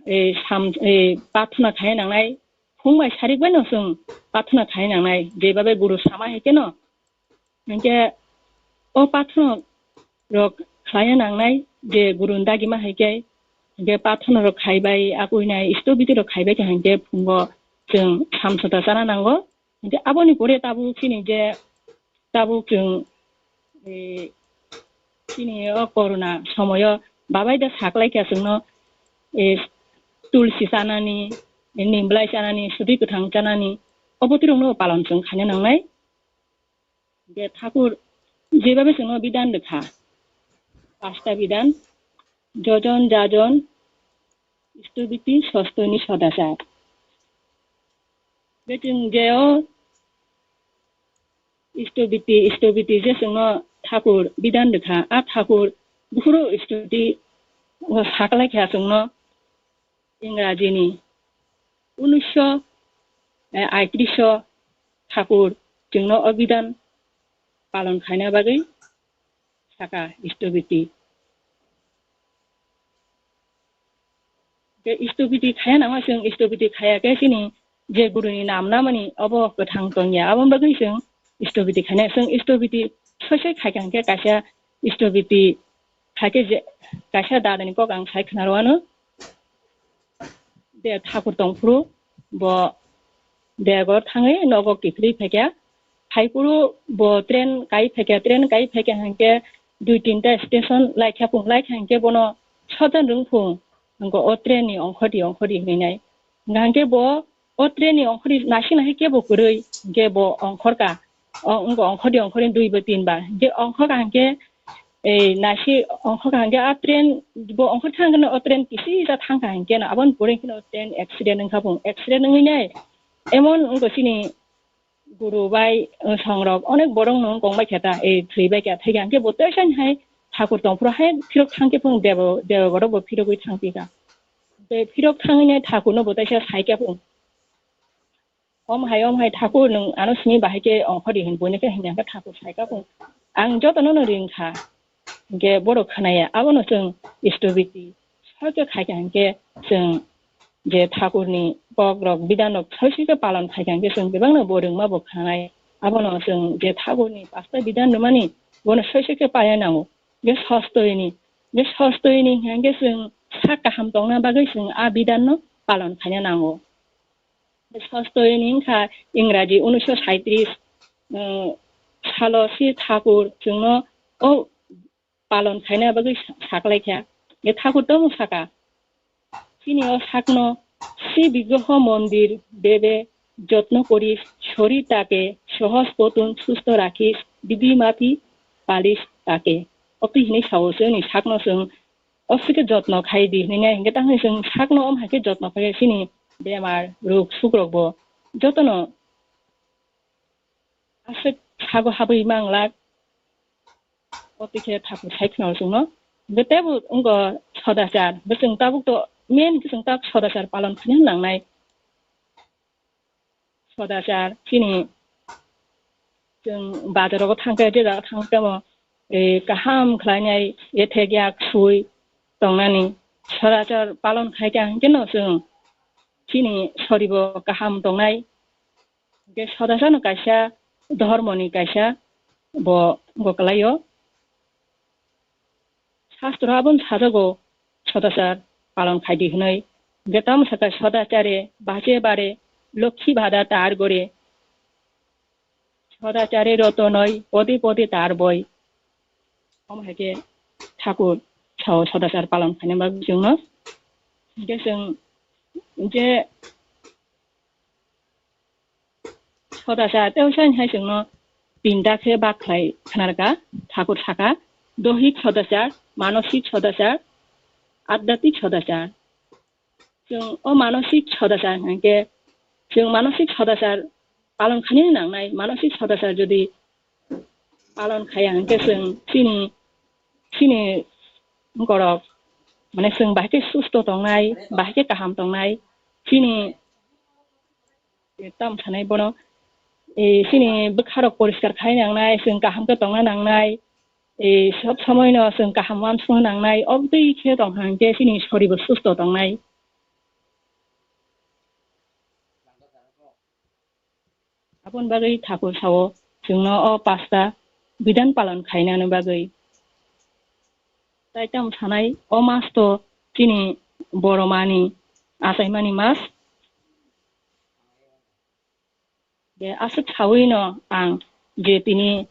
e, sam, e, pathona khaina nangnai, phung bai sarik baino chwng pathona khaina nangnai, je babe guru sama hai kheno. Hwnkhe o pathona rok khlaina nangnai, je guruni dagima hai khe, hwnkhe pathona rok khaibai, akuinai Istobiti rok khaibai khe hwnkhe phungo chwng samsota chana nango. Hwnkhe aboni pore tabuk chini je, tabuk chwng, e, chini o corona somoyo babai da saklai kha chwngno, e, tulsi chanani, e, nimblai chanani, sudi kwthang chanani, obo twirokno palon chwng khaina nangnai. Je Thakur jebabe chwngno bidan rwkha, pasta bidan, jojon, jajon, Istobiti, Sostoni, Sodachar. Between je o Istobiti, Istobiti je chwngno Thakur bidan rwkha, a Thakur buphuru Istobiti o saklai kha chwngno Ingrajini unisho aitrisho Thakur chwngno o bidan palon khaina bagwi saka Istobiti. Je Istobiti khaya nangma chwng Istobiti khaya khe chini je guruni nam namani obo kwthang tongya, aboni bagwi chwng Istobiti khaina. Chwng Istobiti soi soi khaikha hwnkhe kaisa Istobiti khaikhe je kaisa dadani kok ang sai khwnaro ano. De Thakur tongphuru bo dego thangwi nogo kiphilwi phaikha. Phaiphuru bo train kai phaikha, train kai phaikha hwnkhe dui tinta station laikha phung, laikha hwnkhe bono sodan rwngphung, hwnkhe o train ni ongkhordi ongkhordi hwnwi nai. Hwnkhe bo o train ni ongkhordi naising naising kebo kwrwi, hwnkhe bo ongkhorka. O wngkha ongkhordi ongkhordi dui ba tin ba. Hwnkhe ongkhorka hwnkhe, ei, naising ongkhorka hwnkhe a train bo ongkhor thang khe o train kisisa thangkha hwnkhe no aboni pore hwnkhe o train accident wngkha phung. Accident wngwi nai emon wngkha chini guru bai, uh, songrok onek borok no wng kong bai khe ta, ei, thwi bai khe thai khe hwnkhe bo teisa hai Thakur tongphuru hai phirok thang khe phung debo, debo borok bo phirogwi thang phi kha. Tei phirok thangwi nai Thakur no bo teisa sai khe phung. Om hai, om hai, Thakur, nwng ano simi bahai khe ongkhordi hwn, buini khe hwnwi ang khe Thakur sai kha phung. Ang jotono no ring kha, hwnkhe borok khwnaya. Abono chwng Istobiti soi khe khai kha hwnkhe chwng je Thakurni kok rok, bidan rok soi soi khe palon khai kha hwnkhe chwng bebak no bo rwngma bo khnanai. Abono chwng je Thakurni pasta bidan rwmani bono soi soi khe paya nango. Je sostoyini, je sostoyini hwnkhe chwng sak kaham tongna bagwi chwng a bidan no palon khaina nango. Sostoyini wngkha Ingraji unisho saitris, um, salo si Thakur chwngno o palon khaina bagwi sa-, saklaikha. E Thakur tamo saka, chini o sakno si bigroho mondir bebe jotno kori sori take sohoj potun susto rakhis bidi mati palis take. Opi hinwi sao chwngni sakno chwng o sike jotno khai di hinwi nai hwnkhe tang hinwi chwng sakno om hai khe jotno khai khe chini bemar, ruk, suk rok bo jotono aswk sago habwi manglak. Opi khe Thakur sai khna chwngno. Hwnkhe teibo wngkha Sodachar. Bo chwng tabuk to main khe chwng tabuk Sodachar palon khaina nangnai. Sodachar chini chwng bazar rogo thangkhe, je jaga thangkhe mo, e, kaham khlainai ethek yak sui tongnani. Sodachar palon khaikha hwnkhe no chwng chini soribo kaham tongnai. Hwnkhe Sodachar no kaisa dhormoni kaisa bo wngkha kwlaio. Shastro aboni sajago sodachar palon khaidi hwnwi. Hwnkhe tamo sakha sodachare bache bare lokhi bada tar gore. Sodachare rotonoi pode pode tar boi. Omo hai khe thakur sao sodachar palon khaina bagwi chwngno. Hwnkhe chwng je sodachar tei osan hai chwngno tinta khe bak khlai khnarkha, thakur sakha, dohik sodachar, manosik sodachar, adhyatmik sodachar. Chwng o manosik sodachar hwnkhe, chwng manosik sodachar palon khaina nangnai, manosik sodachar jodi palon khaya hwnkhe chwng chini, chini borok, mane chwng bahai khe susto tongnai, bahai khe kaham tongnai, chini, tam sanai bono, e, chini bwkharok poriskar khai nangnai, chwng kaham khe tongna nangnai, e, sob somoino chwng kaham uansukna nangnai, obtwi khe tong hwnkhe chini soribo susto tongnai. Aboni bagwi thakur sao chwngno o pasta bidhan palon khainani bagwi. Tai tamo sanai, o mas to chini boromani achaimani mas. Je aswk sawi no ang je tini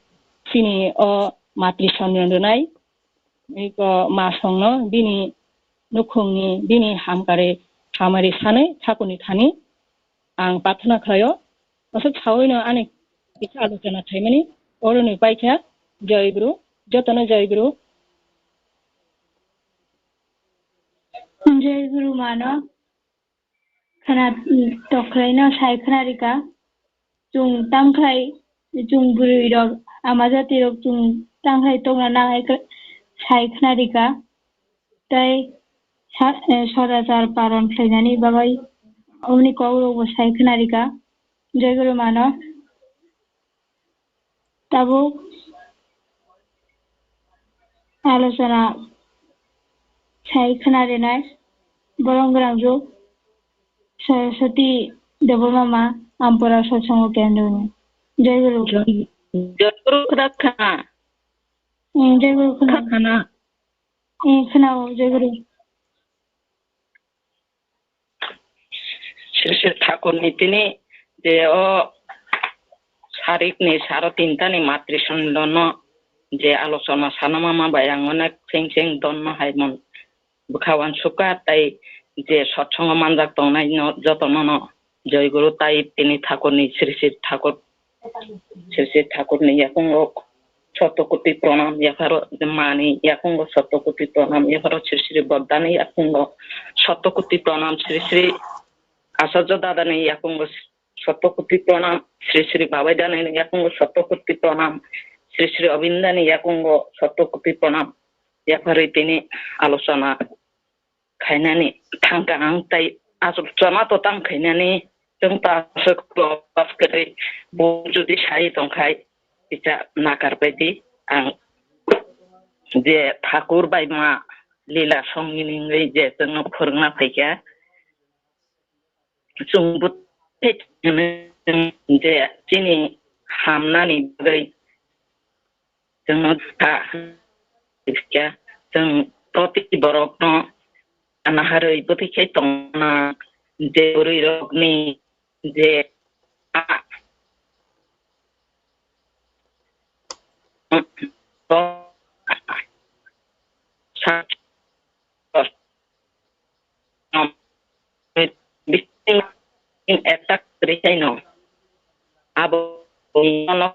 chini o matri sonyon rwnai, iko masongno bini nukhungni, bini hamkari hamari sanwi thakurni thani ang prarthana khlaio. Aswk sawi no ani kisa alochona khaimani oroni paikha. Jai Guru, jotono Jai Guru. Jai Guru mano. Khna tokhlai no sai khna rika. Chwng tangkhlai, chwng bwrwi rok, ama jati rok chwng tangkhlai tokna nangai khe sai khna rika. Tei sa-, eh, sodachar paron khlainani bagwi omoni kok rok bo sai khna rika. Jai Guru mano. Tabuk alochona sai khna rinai borok gwnangju Saraswati Debbarma Ma Ampura Satsang Kendroni. Jai Guru. Jai Guru khna khna. Hmm, Jai Guru khna. Khna khna. Hmm, khna o, Jai Guru. Sir Sir Thakurni tini je o sarikni saro tintani matri sonlono je alochona sanama ma bai ang onek seng seng donno hai mon bwkha uansukha tei je sotsongo manjak tongnai no jotono no Jai Guru tai tini Thakurni Sri Sri Thakur, Sri Sri Thakurni yakungo sotto koti pranam, yapharo mani yakungo sotto koti pranam, yapharo Sri Sri Bodani yakungo sotto koti pranam, Sri Sri Acharya Dadani yakungo sotto koti pranam, Sri Sri Babai Dadani yakungo sotto koti pranam, Sri Sri Abindani yakungo sotto koti pranam, yapharwi tini alochona khainani thangkha ang tai achukchama to tang khainani chwng ta aswk klo pas kwrwi bo jodi sai tongkhai kisa nakar baidi ang je Thakur bai ma lila songini wngwi je chwngno phwrwngna phaikha chwng bo je chini hamnani bagwi Chwngno ta khe chwng proti borokno naharwi bwtwi khe tongna je bwrwirokni je a sa bisingo attack kwrwi khaino abo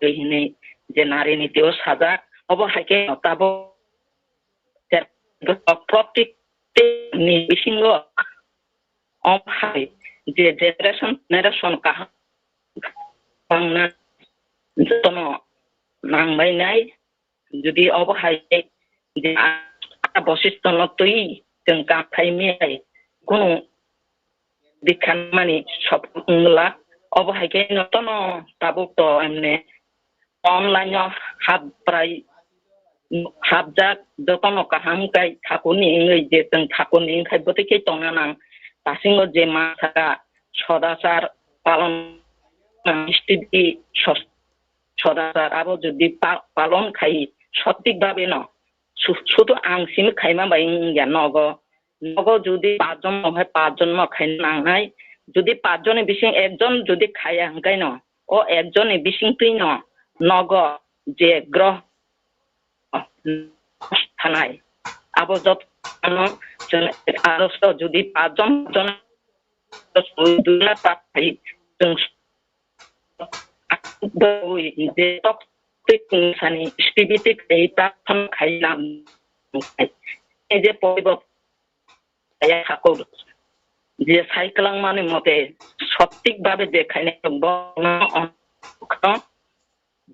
hinwi je nari niti o sajak obo hai khe tabuk protik ni bisingo om hai je generation generation kaham bangna jotono nangbainai. Jodi obo hai je a bosistono twi chwng kam khai miyai kunu dikha mani sopung wngla, obo hai khe no tono tabuk to emne online o haprai hapjak jotono kaham kai thakurni wngwi je chwng thakurni wngkhai bwtwi khe tongna nang. Tasingo je ma saka sodachar palon nang stidi sos-, sodachar abo jodi pa-, palon khai sothik bhabe no Su-, sudu ang simi khaima bai wngya nogo. Nogo jodi pachjon no hai pachjon no khaina nangnai. Jodi pachjon ni bising ekjon jodi khaya hwnkhe no, o ekjon ni bising twi no nogo je groho thanai. Abo joto ano chwng aro so jodi pachjon jon duna ta khai chwng je tok twi sani activity khai ta tham khai lam. Ei je poibo ya thakur je sai kwlangmani mote sothik bhabe je khainai bo no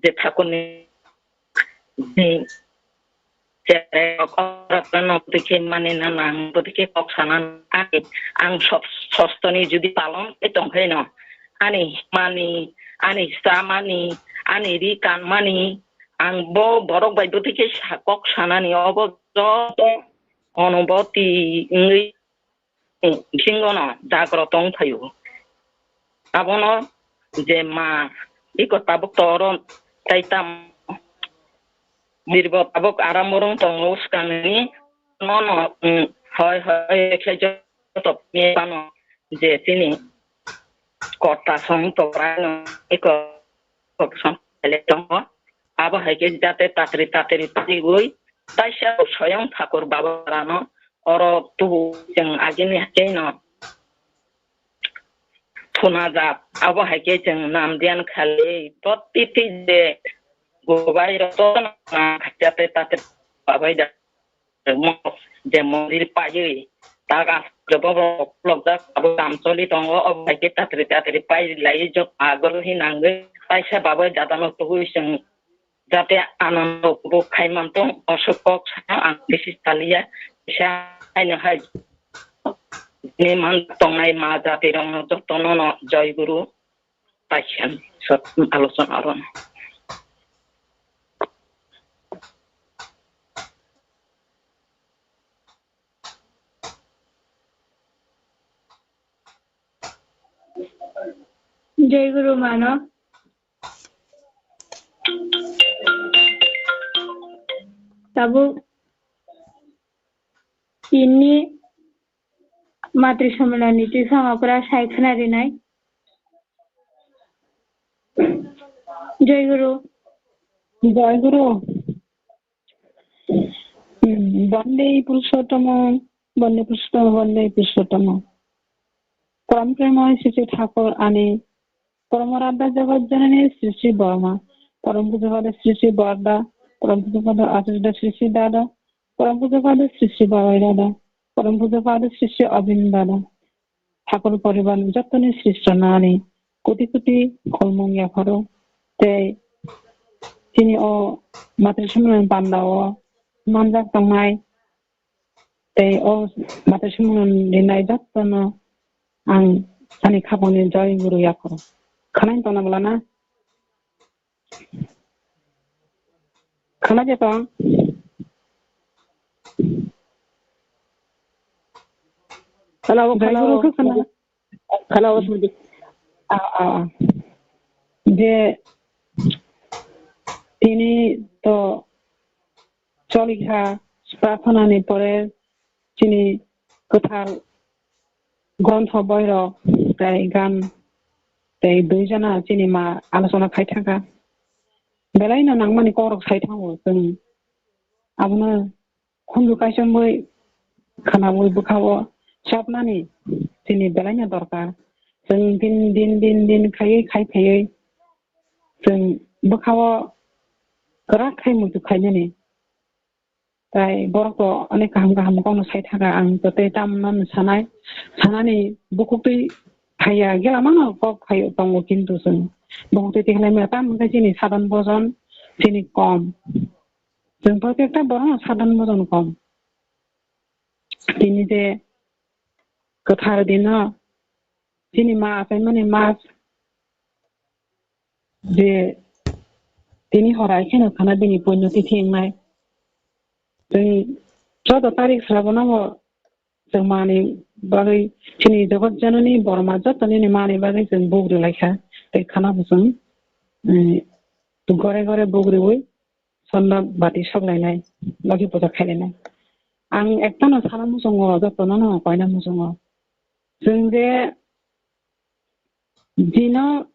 je thakurni je cherok oro no twi khe mani na nang bo twi khe kok sana ani ang sob sostoni jodi palon khe tong khe no ani mani ani sa mani ani ri kan mani ang bo borok bai bo twi khe sa kok sanani obo joto onoboti wngwi bisingo no jagrot wng phaio. Abono je ma iko tabuk toro tai tam mirbo tabuk aram borong tongo swkangni nono, mm, hoi hoi khe joto pano je chini kota song torai no iko kok song le tongo. Abo hai khe jate tatri tatri pariwi taisa soyong thakur baba rano oro tubu chwng agini haino thuna jak abo hai khe chwng nam diyan khali protiti je gobai rok to na khatia te ta te babai da mo je mondir paiwi ta ga jobo rok lok jak abo kam choli tongo abo hai khe tatri tatri pai lai jok agor hi nangwi paisa babai dada no tugui chwng jate anando bo khai mantong osok kok sano ang bisi taliya sa aino hai ni man tongnai ma jati rok no joto no no joy guru paisani sot alochona aro. Jai Guru mano. Tabuk ini Matri Samana ni twi sama pura sai khna rinai. Jai Guru. Jai Guru. Hmm, Bande Purushottam, Bande Purushottam, Bande Purushottam. Param Prema Sri Sri Thakur ani Param Aradhya Jagat Janani Sri Sri Borma, Param Pujapada Sri Sri Borda, Param Pujapada Acharya Sri Sri Dada, Param Pujapada Sri Sri Babai Dada, Param Pujapada Sri Sri Abin Dada. Thakur poribar ni jottoni srishti nani koti koti kolmung yapharo tei chini o Matri Samana ni panda o manjak tongnai tei o Matri Samana ni rinai jottono ang ani khapang ni joy guru yapharo. Khwnai tongna bwlana? Khana je tong. Hello, hello. Hello. Ah, ah, ah. Je tini to cholikha prarthana ni pore chini kwthar grontho boirok tei gan tei dui jona chini ma alochona khai thangkha. Belai no nangmani kokrok sai thango chwng. Abono khunju kaichomwi khwnamwi bwkhao chapnani chini belai no dorkar. Chwng din din din din khaiwi khai phaiwi chwng bwkhao kwrak khai muitu khainani. Tai borok to onek kaham kaham kokno sai thaka, ang to tei tamno sanai, sanani bukhuk twi phaiya, gela mano kok phai tongo, kintu chwng bukhuk twi tikhlai maya tam hwnkhe chini sadhan bhojon chini kom. Chwng protekta borokno sadhan bhojon kom. Tini je kwthar dino chini ma achaimani mas je tini horai kheno khana bini puinno tithi wngnai. Chwng choudo tarik srabo no bo chwng mani bagwi chini jogot janani borma joto nini mani bagwi chwng buk rwlaikha. Tei khana bo chwng, eh, gore gore buk rwui Sonna bati sok lainai, logi puja khai lainai. Ang ekta no sana muchungo, joto no no koina muchungo. Chwng je dino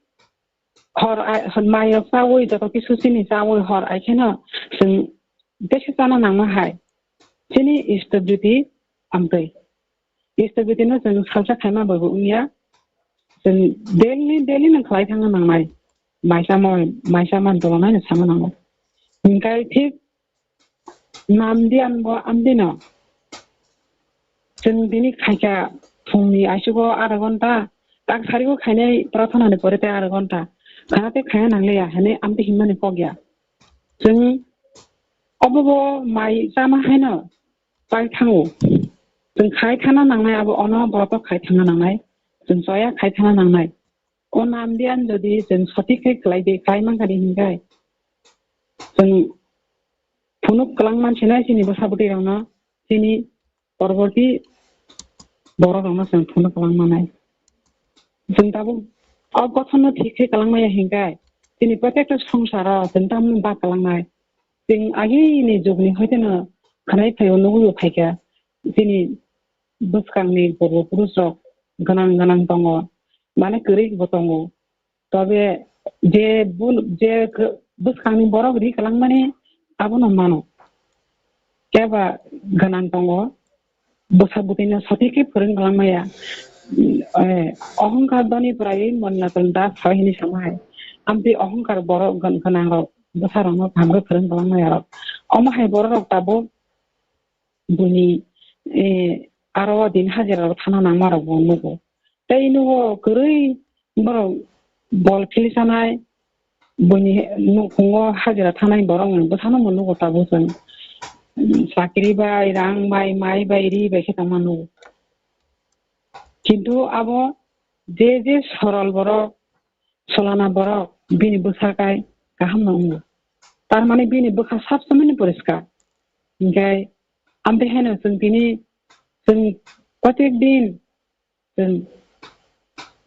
hor ai, hor mai rok chawi, joto kisu chini chawi hor ai kheno chwng besi chana nangma hai. Chini stability amtwi. Stability no chwng salsa khaima bai bo wngya. Chwng daily, daily no khlai thangna nangnai. Maisa mo, maisa man tolo nai no sama nango. Hingkai thik nam diyan bo amdino. Chwng dini khaika phungni aisugo adha ghonta, tak sarigo khainai prarthana ni pore tei adha ghonta. Khana tei khaina nangliya hwnwi amtwi himnani kok ya. Chwng obo bo mai chama haino pai thango. Chwng khai thana nangnai abo ono borok khai thana nangnai. Chwng choya khai thana nangnai. O nam diyan jodi chwng sotik khe khlai de, khlai mankha de hinkai. Chwng phunuk kwlang mansinai chini bwsa bwtwi rokno, chini porborti borok rokno chwng phunuk kwlang manai. Chwng tabuk o gothono thik khe kwlang maya hinkai. Chini protekta songsaro chwng tamni bak kwlangnai. Chwng agini jugni hoiteno khanai phaio nugwi phaikha. Chini bwskangni purbo purush rok gwnang gwnang tongo, mane kwrwi bo tongo. Tobe je bul-, je k-, bwskangni borok ri kwlangmani abono mano. Keba gwnang tongo, bwsa bwtwino sotik khe phwrwng kwlangmaya. Eh, ohongkar doni prai monna tong da sao hini sama hai. Amtwi ohongkar borok gwn-, gwnang rok bwsa rokno kaham khe phwrwng kwlangmaya rok. Omo hai borok rok tabuk buini, eh, aro din hajira rok thana nangma rok bo nugo. Tei nugo kwrwi borok bol philisanai, buini nukhungo hajira thanai borok ni bwsano bo nugo tabuk chwng. Chakri bai, rang bai, mai bai, ri bai khe tongma nugo. Kintu abo je je sorol borok, solana borok bini bwsa kai kaham no wngo. Tar mane bini bwkha sab somoi ni poriskar. Hinkhe amtwi haino chwng tini, chwng protek din chwng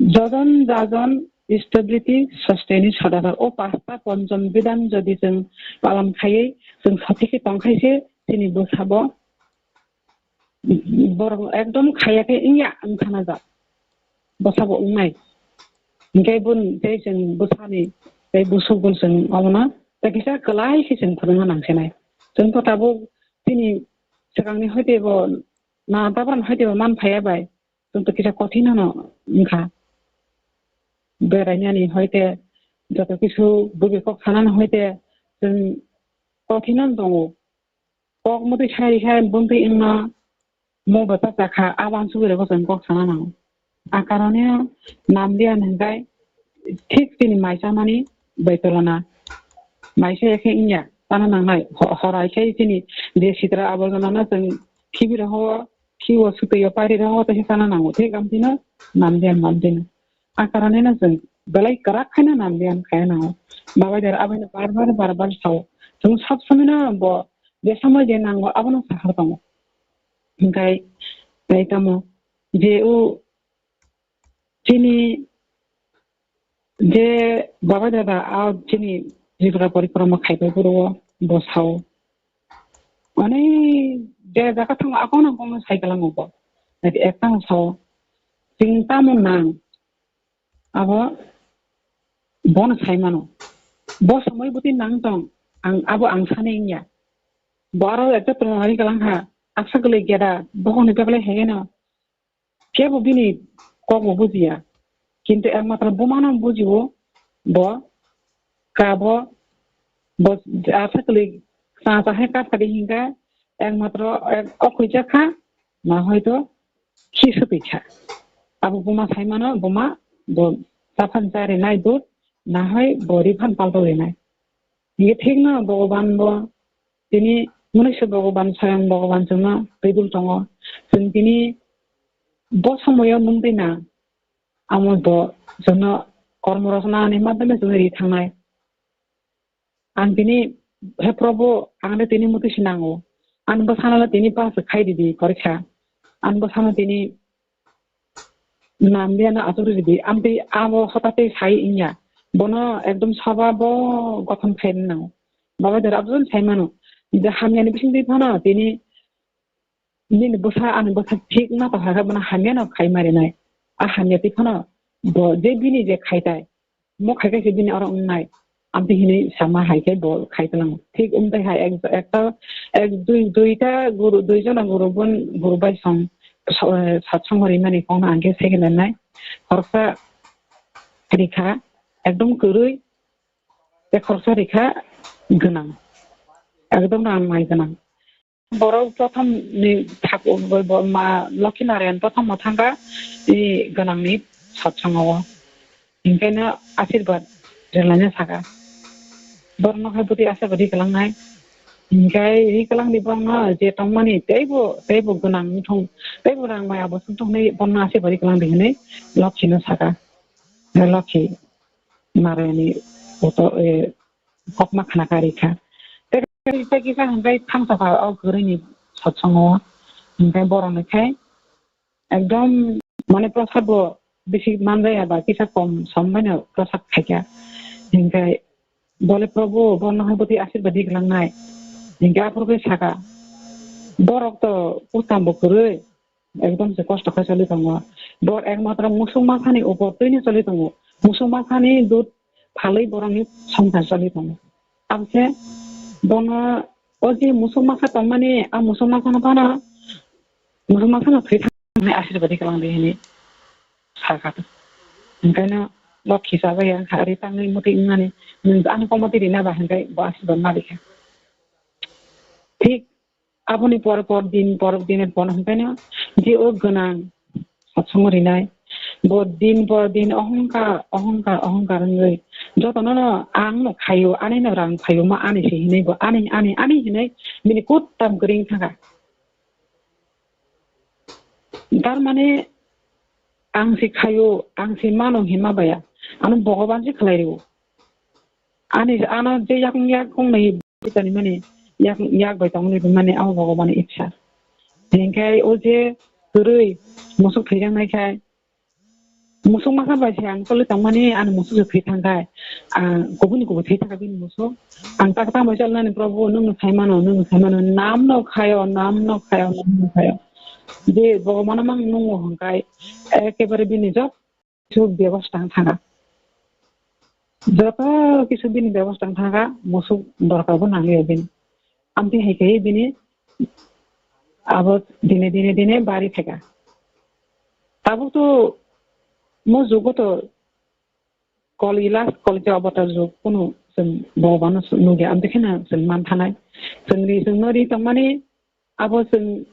jojon jajon stability, sustained, sodakar o pasta ponchom bidan jodi chwng palan khaiwi chwng sothik khe tong khai se chini bwsa bo borok ekdom khaya khe wngya wngkhana jak. Bwsa bo wngnai. Hinkhe bun tei chwng bwsani tei busuk bun chwng omono tei kisa kwlai khe chwng phwrwngna nangsinai. Chwng to tabuk chini swkangni hoite bo na tabran hoite bo man phaiya bai. Chwng to kisa kothinono wngkha. Berainani hoite joto kisu bubi kok sanani hoite chwng kothinono tongo. Kok mutwi sai rikha, buntwi wngno mo bwsa chakha, a wansugwi rokbo chwng kok sana nango. A karone nam diyan hwnkhe thik chini mai chamani bai tolona. Mai se khe wngya, chana nangnai. Ho-, horai khe chini je sitra aborjona no chwng khibi roho, khibo sutwi o pari roho, tei se chana nango. Thik amtwino nam diyan, nam diyan. A karone no chwng belai kwrak khaino nam diyan khaina nango. Babai dara abaino bar bar, bar bar sao. Chwng sab somoi no bo je somoi je nango abono sahar tongo. Hinkhe tei tamo je o chini je babai dada a chini jibra porikroma khaibai boro bo sao. Ani je jaga thango akono kono sai kalango bo. Ekta no sao. Chwng tamo nang. Abo bono sai mano. Bo somoi bwtwi nang tong, ang, abo ang sani wngya. Bo aro ekta pranali kalang ha, aksa kwlwi geda, bokhokni bebele hegeno, kebo bini kokbo bujiya. Kintu ekmatro bumano bujio, bo, ka bo, bo aksa kwlwi cha cha hai kap kadi hinka, ekmatro, ek, okhoi jakha, na hoito, khi swtwi kha. Abo buma sai mano, buma bo chaphan cha rinai dud, na hoi bo riphan palto rinai. Hinkhe thikno Bhogoban bo tini mwnwisa Bhogoban, Soyang Bhogoban chwngno twibil tongo. Chwng tini bo somoyo nung twi na amo bo chwngno kormo rosonani madhyome chwngno ri thangnai. Ang tini, he Probhu, ang le tini muti si nango. Ang bwsano le tini pass khai di di porikha. Ang bwsano tini nam diya no achuk ri di. Ang tei abo hota tei sai wngya. Bono ekdom soba bo gothon khai nango. Babai dara aboni sai mano. Je hamyani bising twi phano tini nini bwsa ani bwsa thik ma tong kha bono hamyano khai ma rinai. A hamya twi phano bo je bini je khai tai. Mo khai khai se bini oro wngnai. Amtwi hinwi sama hai khe bo khai tlang. Thik wng tai hai ek, ekta, ek, dui, duita guru, dui jona guru bon, guru bai song, so-, eh, satsang rimani kong ang khe second nai. Khoroksa rikha, ekdom kwrwi, tei khoroksa rikha gwnang. Ekdom rang mai gwnang. Borok prothom ni thak-, bo-, bo-, ma Lokhi Narayan prothom o thangkha i gwnang ni satsang o. Hinkhe no asirwad rwlaina saka. Borok no hai bwtwi asirwad ri kwlangnai. Hinkhe ri kwlang di borok no je tongmani teibo, teibo gwnang wngthung, teibo rang maya bo wngthung hinwi borok no asirwad ri kwlang di hinwi Lokhi no saka. Lokhi Narayan ni uto, eh, kokma khna karwi kha. Tei kisa hwnkhe thamsa pha o kwrwi ni satsang o. Hwnkhe borok ni khai ekdom mane prasad bo bisi manjaya ba kisa kom som bai no prasad khaikha. Hwnkhe bole Prabhu borno hai bwtwi asirwad ri kwlangnai. Hwnkhe aphuru khe saka borok to kutam bo kwrwi. Ekdom se kosto khe choli tongo. Bor ekmatro musuk masani upor twino choli tongo. Musuk masani dud phalwi borokni songkar choli tongo. Abse bono o je musuk masa tongmani, a musuk masano phano, musuk masano thwi thangmani asirwad ri kwlang di hinwi sakha. Hwnkhe no Lokhi chabai ang kha, ri tangwi mwtwi wngmani, nwng ano komoti rina ba hwnkhe bo asirwad ma rikha. Thik Aboni por por din, por din, por hwnkhe no je o gwnang satsang rinai. Bo din por din ohongkar, ohongkar, ohongkar wngwi jotono no ang no khaio, ani no rang phaio, ma ani se hinwi bo ani, ani, ani hinwi bini kuttam kwrwi wngkha. Tar mane ang se khaio, ang se mano hinma baya, ano Bhogoban se khlai rio. Ani ano je yakung yakung nai pitani mani yak, yak bai tongni mani amo Bhogobani itsa. Hinkhe o je kwrwi musuk thwijak nai khai, musuk masa bai se ang toli tongmani ani musuk se thwi thang khai, ah, kubuni kubu thwi thang khai bini musuk. Ang tak tamo chalnani Prabhu, nwng no sai mano, nwng no sai mano, nam no khayo, nam no khayo, nam no khayo. Je Bhogobano mang nungo hwnkhai ekebare bini joto kisu bebostha wng thangkha. Joto kisu bini bebostha wng thangkha, musuk dorkar bo nangliya bini. Amtwi hai khe bini abo dine dine dine bari phaikha. Tabuk to mo jugo to koli last koli je avatar jug kunu chwng Bhogobano nugya, amtwi kheno chwng man thanai. Chwng ri, chwng no ri tongmani abo chwng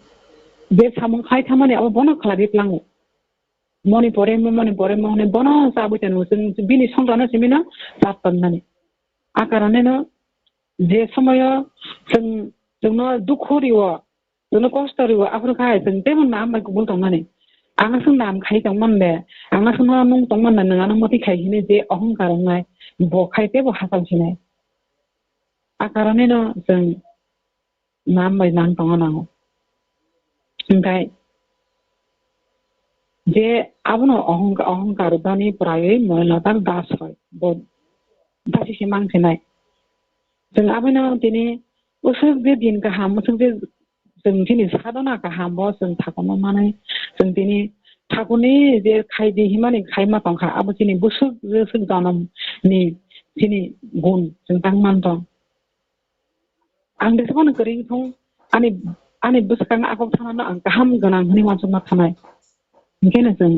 je samung khai thamani abo bono khlai ri plango. Moni pore mo, moni pore mo, hwnwi bono chabwi tongwi chwng bini songrano simi no chat tonnani. A karone no je somoyo chwng, chwngno dukhu rio, chwngno kosto rio, aphuru khai chwng teibo nam bai kubul tongmani. Ang aswk nam khai tongman de, ang aswkno nung tongman de, nwng ano mwtwi khai hini je ohongkar wngnai, bo khai teibo hachal sinai. A karone no chwng nam bai nang tongna nango. Hwnkhe je abono ohongka-, ohongkar dani pwraiwi moyol natar das hoi, bo dasi se mang sinai. Chwng abono tini usuk je din kaham, usuk je chwng chini sadona kaham bo chwng thakurno manwi, chwng tini thakurni je khaidi himani khaima tongkha, abo chini busuk jesuk jonom ni chini gun chwng tang man tong. Ang jeswkano kwrwi wngthung, ani, ani bwskango a kok thanano ang kaham gwnang hwnwi uansukma thanai. Hinkhe no chwng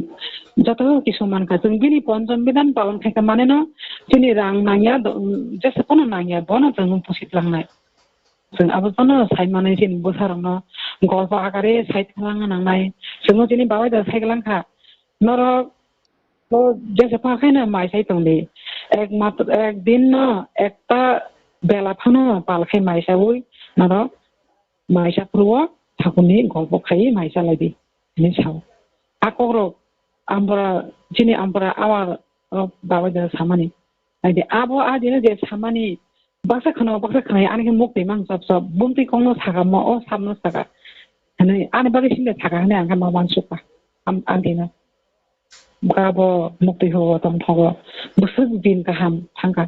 joto kisu mankha, chwng bini ponchom bidan palon khaikha maneno chini rang nangya, do-, jesa phano nangya, bono chwng pusi tlangnai. Chwng abo phano sai manwi chini bwsarokno golpo akare sai thlangna nangnai. Chwngno chini babai da sai glangkha, norok to jesa pha khaino mai sai tongdi. Ek matro, ek din no ekta bela phano pal khai mai saui, norok mai sa phuru o thakurni golpo khai mai sa lai di, hinwi sao. A kokrok ampora, chini ampora awa rok babai da samani. Naidi abo a dino je samani baksa khana, baksa khana ani khe muk twi mang chop chop. Bumtwi kokno saka mo, o sapno saka. Hinwi ani bagwi sinde saka hinwi ang khe ma uansukha. Am, ang dino. Bwkha bo muktwi hugo tongthogo. Bwswk din kaham thangkha.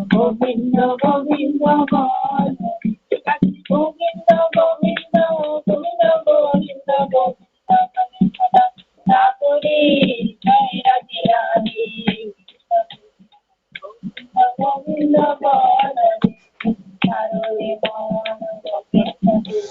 Govinda, Govinda, Govinda, Govinda, Govinda, Govinda, Govinda, Govinda, Govinda, Govinda, Govinda, Govinda,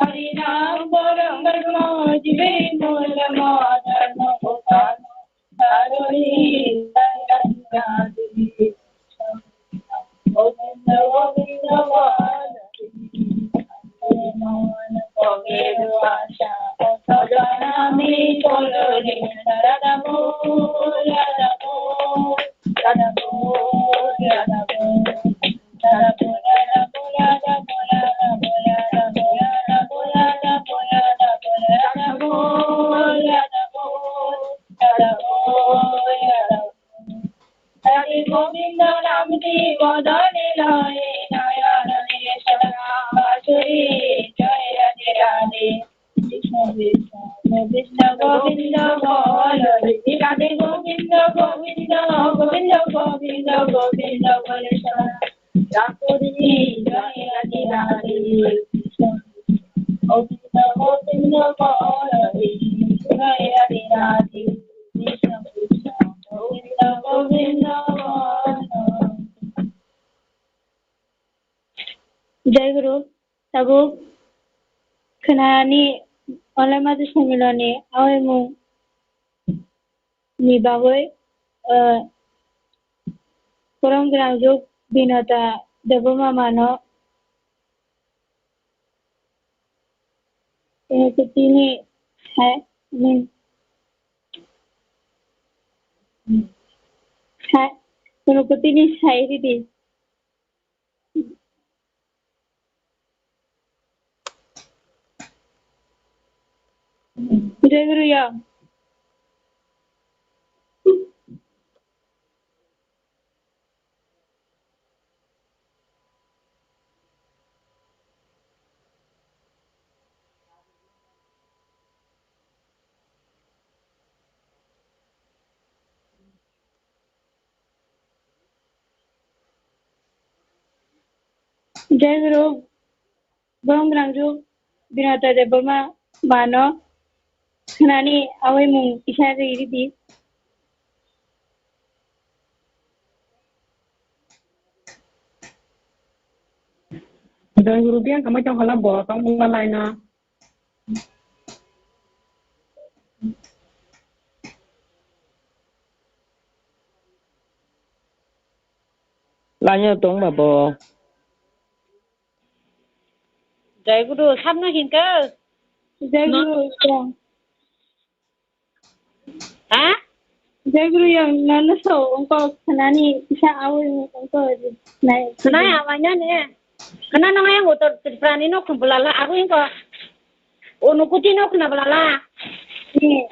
Hari Ram Param Brahma Jive Mula Madana Upano Saroni Sarani Govinda Govinda Bala Govinda Bala Sarada Mo Sarada Mo Sarada Mo Sarada Mo Hari Govinda Namdi Madane Laye Nayana Neshana Madhuri Jai Radhe Radhe Krishna Krishna Govinda Govinda Bolo Radhe Govinda Govinda Govinda Govinda Govinda Bolo Radhe Radhe Jai Radhe Radhe Krishna Govinda Govinda Bolo Radhe Jai Radhe Radhe Krishna Krishna Govinda Govinda Bolo. Jai Guru, tabuk khwnani Olai Madu Songiloni aoimung ni bagwi, eh, borom gwnangjuk Binota Debbarma mano, eh, tini hai, hmm. Hai, kono kotini sai ridi. Jai Guru ya. Jai Guru, borom gwnangjuk Binota Debbarma mano khwnani aoimung kisa ri ridi. Jai Guru, biyang kamai tong hala bo tong mungma laina. Laina tong ba bo. Jai Guru, sabno hinka? Jai Guru, tong. Ha? Jai Guru yang nana so, ongko khnani kisa awi ongko nai. Khnai awai nani. Khna nang yang utor Tripura ni nok khum bulala awi ongko. Unukuti nok khna bulala. Ni.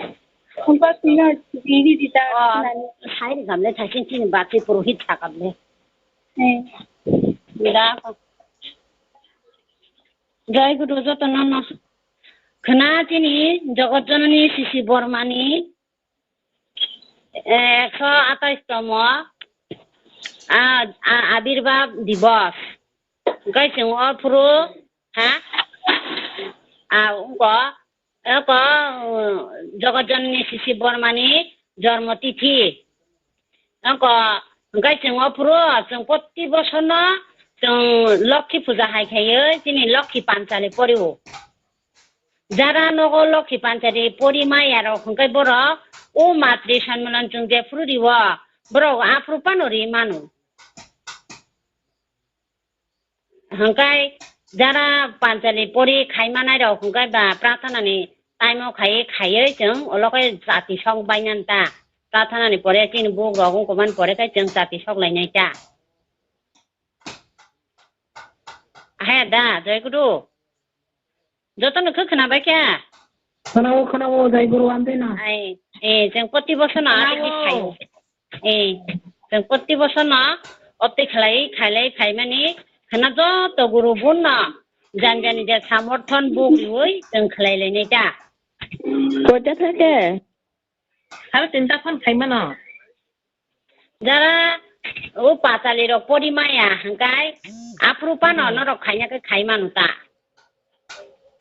Ongko sino diri dita khnani. Sai gamle thaisin chini bati purohit sakable. Eh. Dida. Jai Guru jotono no. Khna chini Jagat Janani Sisi Bormani, eh, ekso atais tomo, ah, ah, Abirbab Divas. Hwnkhe chwng o phuru, ha? Ah, wngkha, eko, uh, Jagat Janani Sisi Bormani Jormo Tithi. Wngkha, hwnkhe chwng o phuru, chwng proti bosorno chwng Lokhi Puja hai khaiwi chini Lokhi Panchali porio. Jara nogo Lokhi Panchali pori maya rok hwnkhe borok o Matri Sanmilan chwng jephuru rio, borok aphuru phano ri mano. Hwnkhe jara Panchali pori khaimanai rok hwnkhe ba prarthana ni time o khaiwi khaiwi chwng olo khe jati sok bainani ta. Prarthana ni pore chini buk rok wngkha mani pore khe chwng jati sok lainai ta. Haya da, Jai Guru. Jotono khe khwnabai khe? Khwnao, khwnao, Jai Guru, amtwi no. Ai, eh, chwng proti bosor no amtwi khaio. Eh, chwng proti bosor no amtwi khlai, khailai, khaimani khwna joto guru bunno jani jani je samorthon buk riui chwng khlai lainai ta. Koita thake? Haro tinta phone khaimano. Jara o pachali rok pori maya hwnkhe aphuru phano Hmm. norok khaina khe khai manu ta.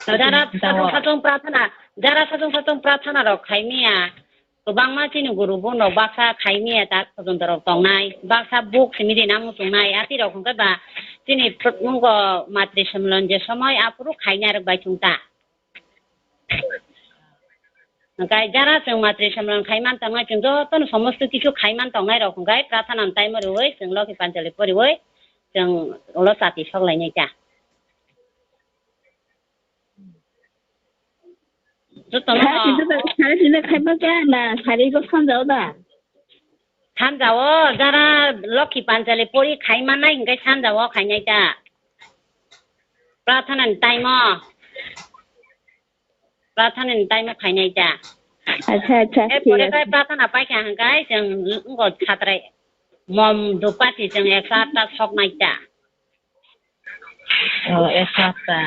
Jara Satung, satung satung. Satung prathana, jara satung satung prathana rok khai miya. Kwbangma chini guru bono baksa khai miya ta khojondorok tongnai, baksa buk simi rina muchungnai, ati rok hwnkhe ba chini pr-, mungo matri samlon je somoi aphuru khaina rok bai chwng ta. Hwnkhe jara chwng matri samlon khai man tongnai, chwng jotono somosto kichu khai man tongnai rok hwnkhe prathana ni time o rwui chwng Lokhi Panchali poriui chwng ulo chati sok lainai ta. Jotono Sari tinta, sari tinta khai ma kya na, sari ko sanja o da? Sanja o jara Lokhi Panchali pori khai manai hwnkhe sanja o khainai ta. Prathana ni time o. Prathana ni time o khainai ta. Acha, acha, thik Erpore ase. Kai prathana paikha hwnkhe chwng wngkha satrai mom dhupati chwng ekso atta soknai ta. Oh, ekso atta.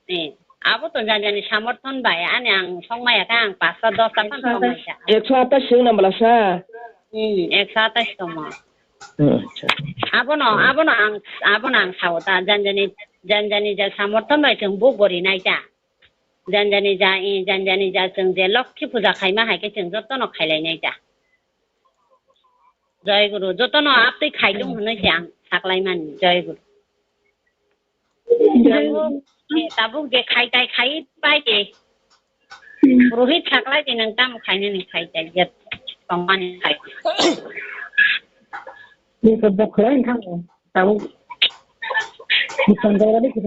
Eh, abo to janjani samorthon bai, ani ang sokmaya kha, ang pasta dosta phan sokmaya kha. Ekso atta sing na bwlasa? Hmm, ekso atta sokma. Hmm, acha. Abono, abono ang, abono ang sao ta, janjani, janjani ja samorthon bai chwng bo gori nai ta. Janjani ja, eh, janjani ja chwng je Lokhi puja khaima hai khe chwng jotono khailai nai ta. Jai Guru, jotono aptwi khailung hwnwi se ang saklaimani. Jai Guru. Tabuk, tabuk je khai tai khai pai te. Rohit saklai te nang tamo khainani khai tai, je tongmani khai. Ni ko bokhlai thang tabuk. Ni tongdai ni ko.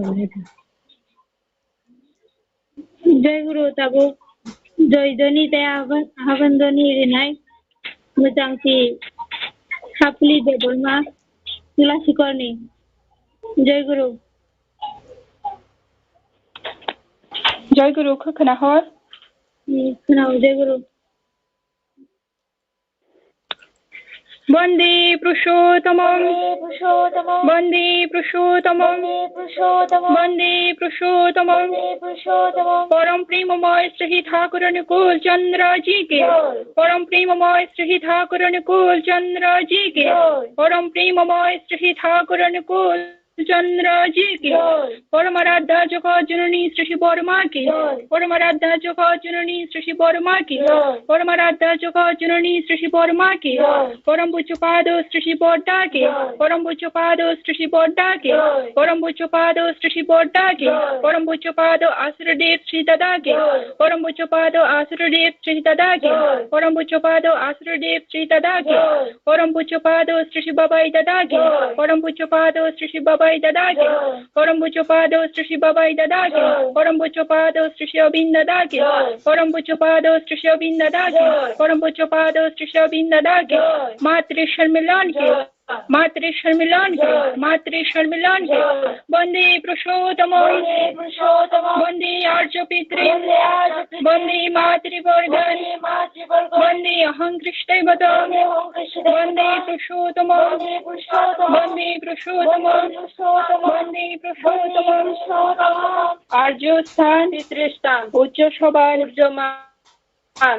Jai Guru tabuk, joy doni tei aban, aban doni rinai, mwchang si Hapli Debbarma, Tulasikorni. Jai Guru. Jai Guru, khe khna hor. Hmm, khna hor, Jai Guru. Bande Purushottamam. Bande Purushottamam. Bande Purushottamam. Param Premamay Sri Thakur Anukul Chandra ji ki. Param Premamay Sri Thakur Anukul Chandra ji ki. Param Premamay Sri Thakur Anukul Chandra ji ki. Jai. Paramaradhya Jagat Janani Sri Sri Borma ki. Jai. Paramaradhya Jagat Janani Sri Sri Borma ki. Jai. Paramaradhya Jagat Janani Sri Sri Borma ki. Jai. Param Pujya Pado Sri Sri Bodda ki. Jai. Param Pujya Pado Sri Sri Bodda ki. Jai. Param Pujya Pado Sri Sri Bodda ki. Jai. Param Pujya Pado Asura Dev Sri Dada ki. Jai. Param Pujya Pado Asura Dev Sri Dada ki. Jai. Param Pujya Pado Asura Dev Sri Dada ki. Jai. Param Pujya Pado Sri Sri Babai Dada ki. Jai. Param Pujya Pado Sri Sri Babai Dada ki. Jai. Param Pujya Pado Sri Sri Babai Dada ki. Jai. Param Pujya Pado Sri Sri Abin Dada ki. Jai. Param Pujya Pado Sri Sri Abin Dada ki. Jai. Param Pujya Pado Sri Sri Abin Dada ki. Jai. Matri Sharmilan ki. Jai. Matri Sharmilan ki. Jai. Matri Sharmilan ki. Jai. Bande Purushottamam. Bande Purushottamam. Bande Arya Pitri. Bande Arya Pitri. Bande Matri Borgan. Bande Matri Borgan. Bande Aham Krishna Bande Aham Krishna Bande Purushottamam. Bande Purushottamam. Bande Purushottamam. Bande Purushottamam. Bande Purushottamam. Arya Sthan. Pitri Sthan. Ujja Sabha. Ujja Sabha.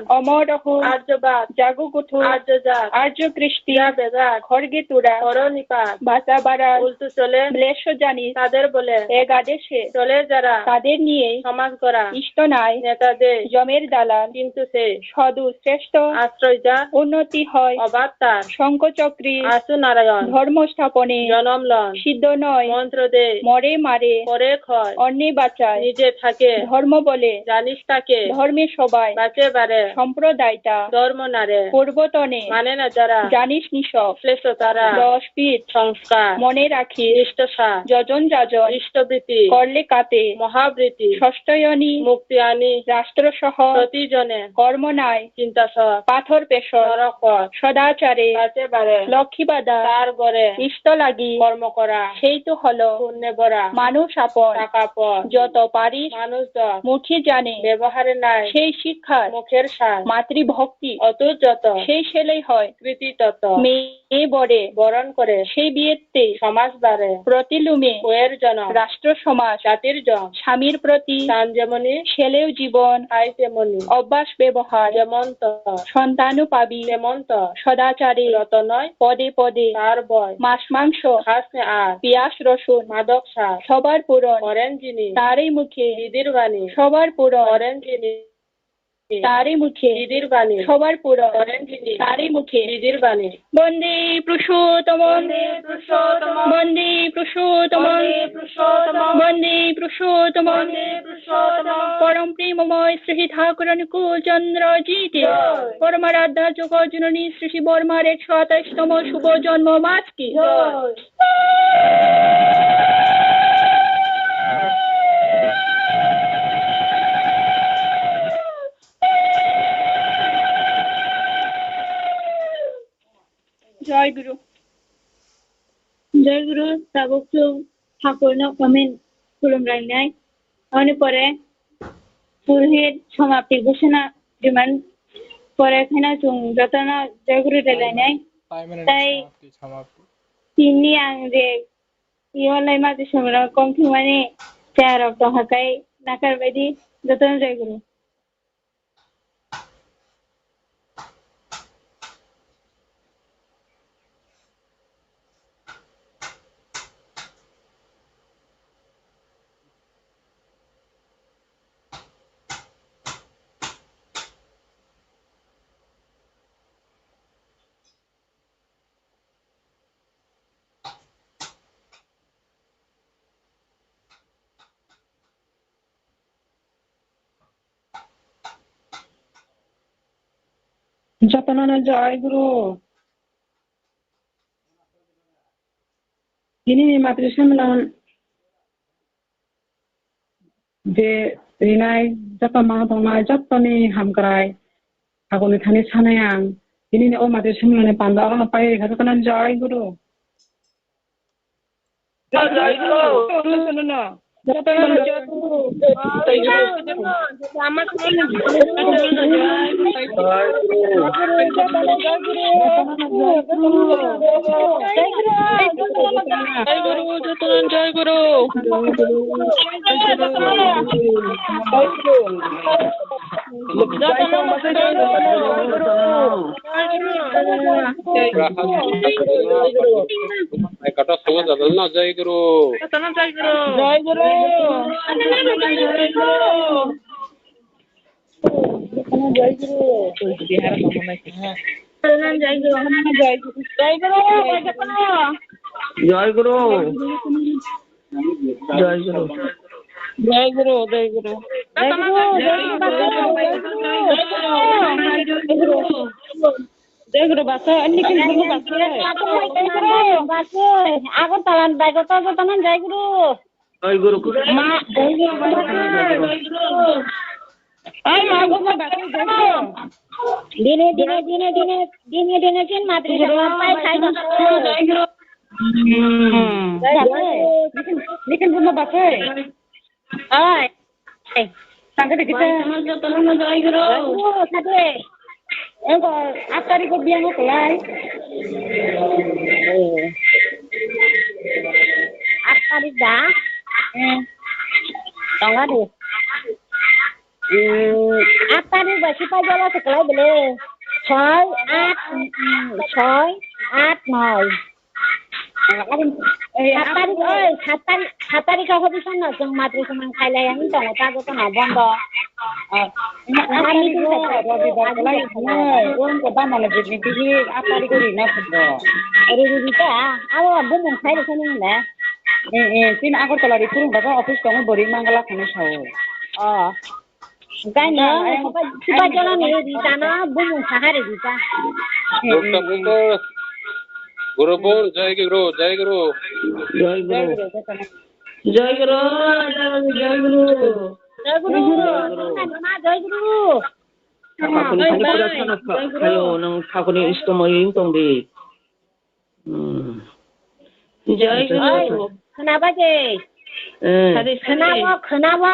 Amar Ahom. Arya Bad. Jago Gotho. Arya Jat. Arya Kristi. Jat Bebak. Khorgi Tura. Khoro Nipat. Basa Barat. Ultu Chole. Mlesho Janis. Tader Bole. Egadeshe. Chole Jara. Tader Niyei. Somaj Gora. Ishto Nai. Neta Dei. Jomer Dalal. Kintu Se. Sodu Sreshto. Ashroy Jar. Unnoti Hoy. Obad Tar. Shongko Chokri. Asu Narayon. Dhormo Sthapone. Jonom Lon. Siddho Noy. Montro Dei. More Mare. Pore Khoy. Onne Bachai. Nije Thake. Dhormo Bole. Janis Take. Dhorme Sobai. Bache Bare. Somprodai Ta. Dhormo Nare. Purbo Tone. Mane Na Jara. Janis Nisok. Mlesho Tara. Dosh Pit. Songskar. Mone Rakhi. Ishto Sa. Jojon Jajon. Ishto Briti. Korle Kape. Mohabriti. Sosto Yoni. Mukti Ani. Rastro Soho. Proti Jone. Kormo Nai. Chinta Sor. Pathor Pesor. Norok Pot. Sodachare. Bache Bare. Lokhi Bada. Tar Gore. Ishto Lagi. Kormo Kora. Seitu Holo. Punne Bora. Manush Apon. Taka Por. Joto Paris. Manush Dor. Mukhi Jane. Bebohare Nai. Sei Shikkha. Mukhe সুখের সার। মাতৃভক্তি। অটুট যতন। সেই ছেলেই হয়। কৃতিত্ব। মেয়ে বরে। বরণ করে। সেই বিয়েতে। সমাজ বাড়ে। প্রতিলোমে। বউয়ের জনম। রাষ্ট্র সমাজ। জাতির জম। স্বামীর প্রতি। টান যেমনি। ছেলেও জীবন। খায় তেমনি। অভ্যাস ব্যবহার। যেমন তর। সন্তানও পাবি। তেমন তর। সদাচারে। রতনয়। পদে পদে। তার বয়। মাছ মাংস। খাস নে আর। পিয়াজ রসুন। মাদক সার। সবার পূরণ। করেন যিনি। তারই মুখে। বিধির বাণী। সবার পূরণ। করেন যিনি। তারই মুখে। বিধির বাণী। সবার পূরণ। করেন যিনি। তারই মুখে। বিধির বাণী। বন্দে পুরুষোত্তমম। বন্দে পুরুষোত্তমম। বন্দে পুরুষোত্তমম। বন্দে পুরুষোত্তমম। বন্দে পুরুষোত্তমম। বন্দে পুরুষোত্তমম। পরম প্রেমময় শ্রী ঠাকুর অনুকূল চন্দ্র জি কি। জয়। পরমারাধ্যা জগৎ জননী শ্রী শ্রী বর্মার একশো আঠাশতম শুভ জন্ম মাস কি। জয়। জয় গুরু। জয় গুরু, tabuk chwng thakurno comment khulumlainai. Aboni pore purohit somapti ghosona riman pore kheno chwng jotono jai guru rwlainai. Five minute Tai samapti, samapti. Tini ang je iolai maji somrok kom thumani chairok tongkha tai nakar baidi jotono jai guru. Jotono no jai guru. Tini ni matri samlon je rinai joto ma tongnai joto ni hamkrai. Agoni thani sanai ang. Tini ni o matri samlon ni panda oro no pai rikha jotono jai guru. Ekata songo jadal na jai guru. Jai guru. Jai guru. Jai guru. Jai guru. Jai guru. Jai guru. Jai guru. Jai guru, jai guru. Jai guru, jai guru, jai guru. Jai guru, basa, ani kin guru basa. Basa, Agartala ni bai kok to jotono jai guru. Jai guru. Ma, jai guru, basa. Ai, ma, guru basa, jai guru. Dine, dine, dine, dine, dine, dine, chin matri sama pai khai. Jai guru. Hmm. Jai guru. Nikin, nikin guru basa. Oi. Tangka de kita. Jotono jai guru. Jai guru, sade. Ego, aat tarikh o biyango kwlai. Aat tarikh da? Hmm. Tonga de. Hmm, aat tarikh ba sipai jala se kwlai bele. Soi, aat, hmm, soi, aat, noi. Sat tarikh, oi, sat tarikh, sat tarikh o hobison no chwng matri swmang khailai ang tongo ta joto no bondo. Robibar kwlai, oi, oi, ko bamano bini bini aat tarikh o rina thwkgo. Riri ta, abo bumung khai rwkha nini le. Eh, eh, chini Agartala ri phurung bacha office tongo bwrwi Mangala phano sao. Oh. Gani, sipa jala ni rita no, bumung sahari rita. Dokta bumbo, guru bon, jai guru, jai guru. Jai guru. Jai guru, jai guru. Jai guru. Jai guru. Jai guru. Tabuk ni thani pura sana kha-, khayo, nwng tabuk ni istomo ring tong di. Hmm. Jai Guru. Oi, khwnaba je. Eh. Khwnabo, khwnabo.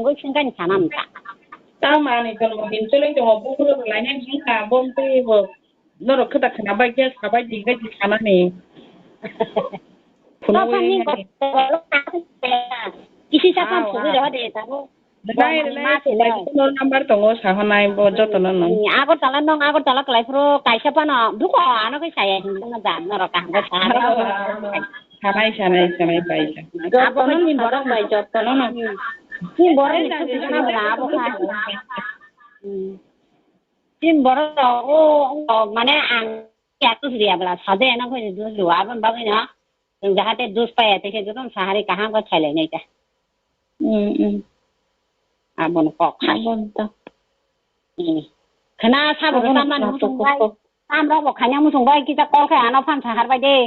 phunugwi swngkani sana wngkha. Tamo ani jono din chwlwi tongo, buphuru rwlainai wngkha, bo twibo norok khe da khwna bai khe sabai di bai di sanani. Phunugwi Tamo ni wngkha. Kisi sa phang phunugwi rw de tamo. Rwnai, rwnai, phone number tongo, sahonai bo jotono no. Hmm, Agartala nong, Agartala kwlai phuru kaisa phano duko ano khe saya hinwi no da norok kaham khe sa. Sanai, sanai, sanai, paisa. Abo khe ni borok bai jotono no. Ni borok ni khuk khuk na bla abo kha. Hmm. Ni borok o, o, mane ang ya tu dia bla sade na khe du du abo bagwi no. Chwng jahate dus paiya, tei khe jotono sahari kaham khe khailai nai ta. Hmm, hmm. Abono kok khai. Abono to. Hmm. Khwna sabo abono tamo na muchung bai. Tamo rok bo khaina muchung bai, kisa call khai ano phan sahar bai de.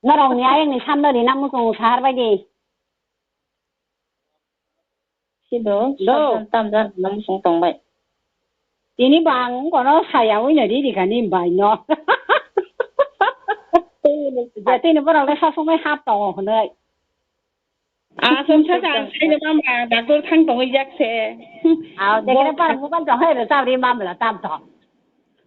Norok ni ayang ni samno rina muchung sahar bai de. Sido, Do. Sabjan tamjan hwnwi song tongbai. Tini bang kono saya wino riri kani bai no. Jatini borok le sosongwi hap tongo hwnwi. Aswk sa ang saino mama doctor thang tongwi jak se. Aw, dekre para mobile tong hai rwchap ri mamla tam tong.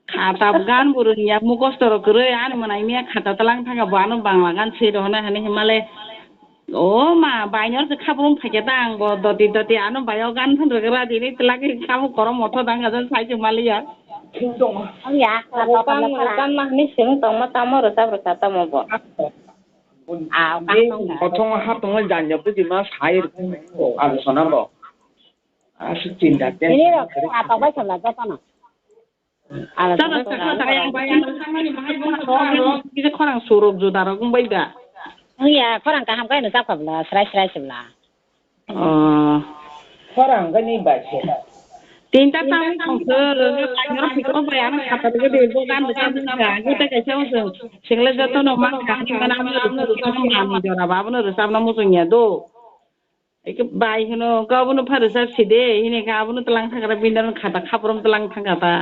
Khata gan burung ya mukosto ro kwrwi ani mwnai miya khata talang thanga bo ano bangla gan se rohna hani himale. O ma bainor se khabrum phaikhe ta ang bo doti doti ano bayo gan phan rwgra dini telagi khamu korom motho dang gajan sai se maliya. Ang ya, khata talang. Tamo hani sing tongma tamo rwchap rwchap tamo bo. Kothoma haptongwi janya bujima sai rwkhe alochona bo. Aswk chinta tension. Ini rok khwrang atok bai samla jotono. Alochona. Kisa khorang surok juda rok wngbai da. Iya, khorang kaham khe no chapkha bwla, srai srai se bwla. Oh. Khorang gani bai se. Tinta tangwi thangkhe, noro phikro bai ano khata de de bo gan de kan de ka. Gita kaisa usung. Single joto no mang ka ni mana amno rwchap no mang ni jora ba abono rwchap no muchung ya do. Eke bai hino ga abono pha rwchap si de hini ga abono tlang thagra bindar khata khaprom tlang thangkha ta.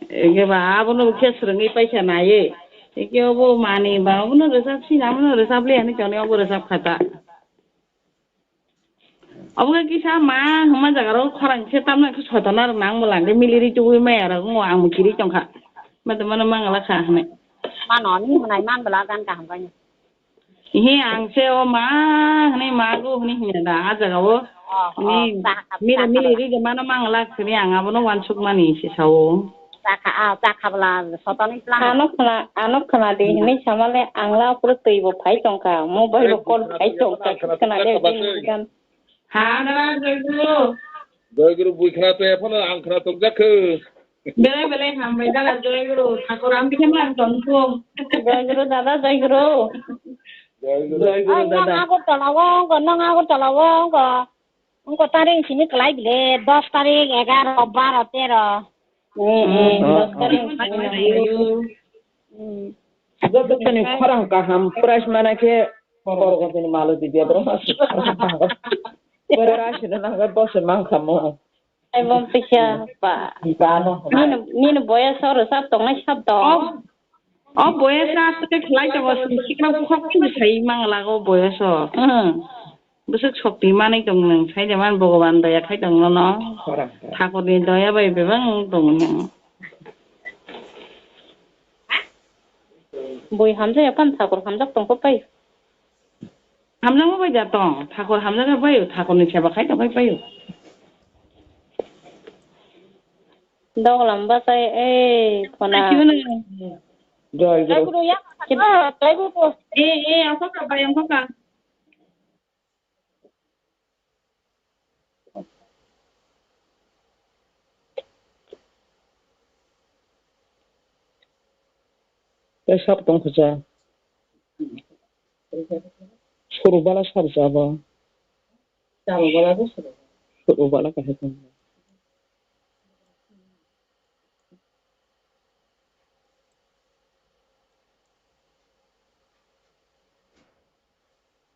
Eke ba abono khe swrwngwi paisa naiwi. Eke obo mani ba abono rwchap sina abono rwchap le ani choni obo rwchap khata. Obo khe kisa ma hwnma jaga rok khorang khe tamna khe sotana rok nang bo lang khe miliri tubui maya rok wng ang bo kiri tong kha. Mate mano mangala kha hwnwi. Mano ni hwnai man bwla gan kaham khe. He ang se o ma hwnwi mago hwnwi hwnya da a jaga o. Oh, oh, ni mila mili ri de mano mangala khwni ang abono wansuk mani se sao. Chakha, ah, chakha bwla sotoni plan. Ano khna, ano khna di hwnwi samale ang la pura twi bo phai tongkha, mobile bo call phai tongkha, khna de gan. Ha, dada, joy guru. Joy guru bui khna tong, ephano ang khna tong jakho. Belai belai hambai dada, joy guru. Thakur ang bikhe mang tong thung. Joy guru dada, joy guru. Joy guru. Joy guru dada. Nang Agartala o, nang Agartala o, wngkha tarik simi kwlai bile, dos tarik, egaro, baro, tero. Hmm, hmm, dos tarik. Hmm. Joto ni khorang kaham, price mana khe, borok ni malo di dia, borok masuk. Borok asli nang bosen mangkha mo. Ai bom pisa pa. Di ba no. Nini, nini boya soro sab tong nai sab tong. Oh. O boyes na aswk khe khlai tongo, sikla bukhuk phuru sai mang lago boyes o. Hmm. Bwswk sokti manwi tong nwng, sai de man Bhogoban daya khai tong nono. Thakurni daya bai bebak wng tong nwng. Bui hamjak ya pan thakur hamjak tong kho pai. Hamjakma bai da tong, thakur hamjakma bai, thakurni seba khai tong khai bai. Doglam bachai, ei, khona. Ai, kibo nang. Joy guru. Joy guru, ya. Joy guru. Eh, eh, ang kok ka, bai, ang kok ka. Tei sak tong kho cha. Suru bala sar cha bo. Suru bala kahai tong.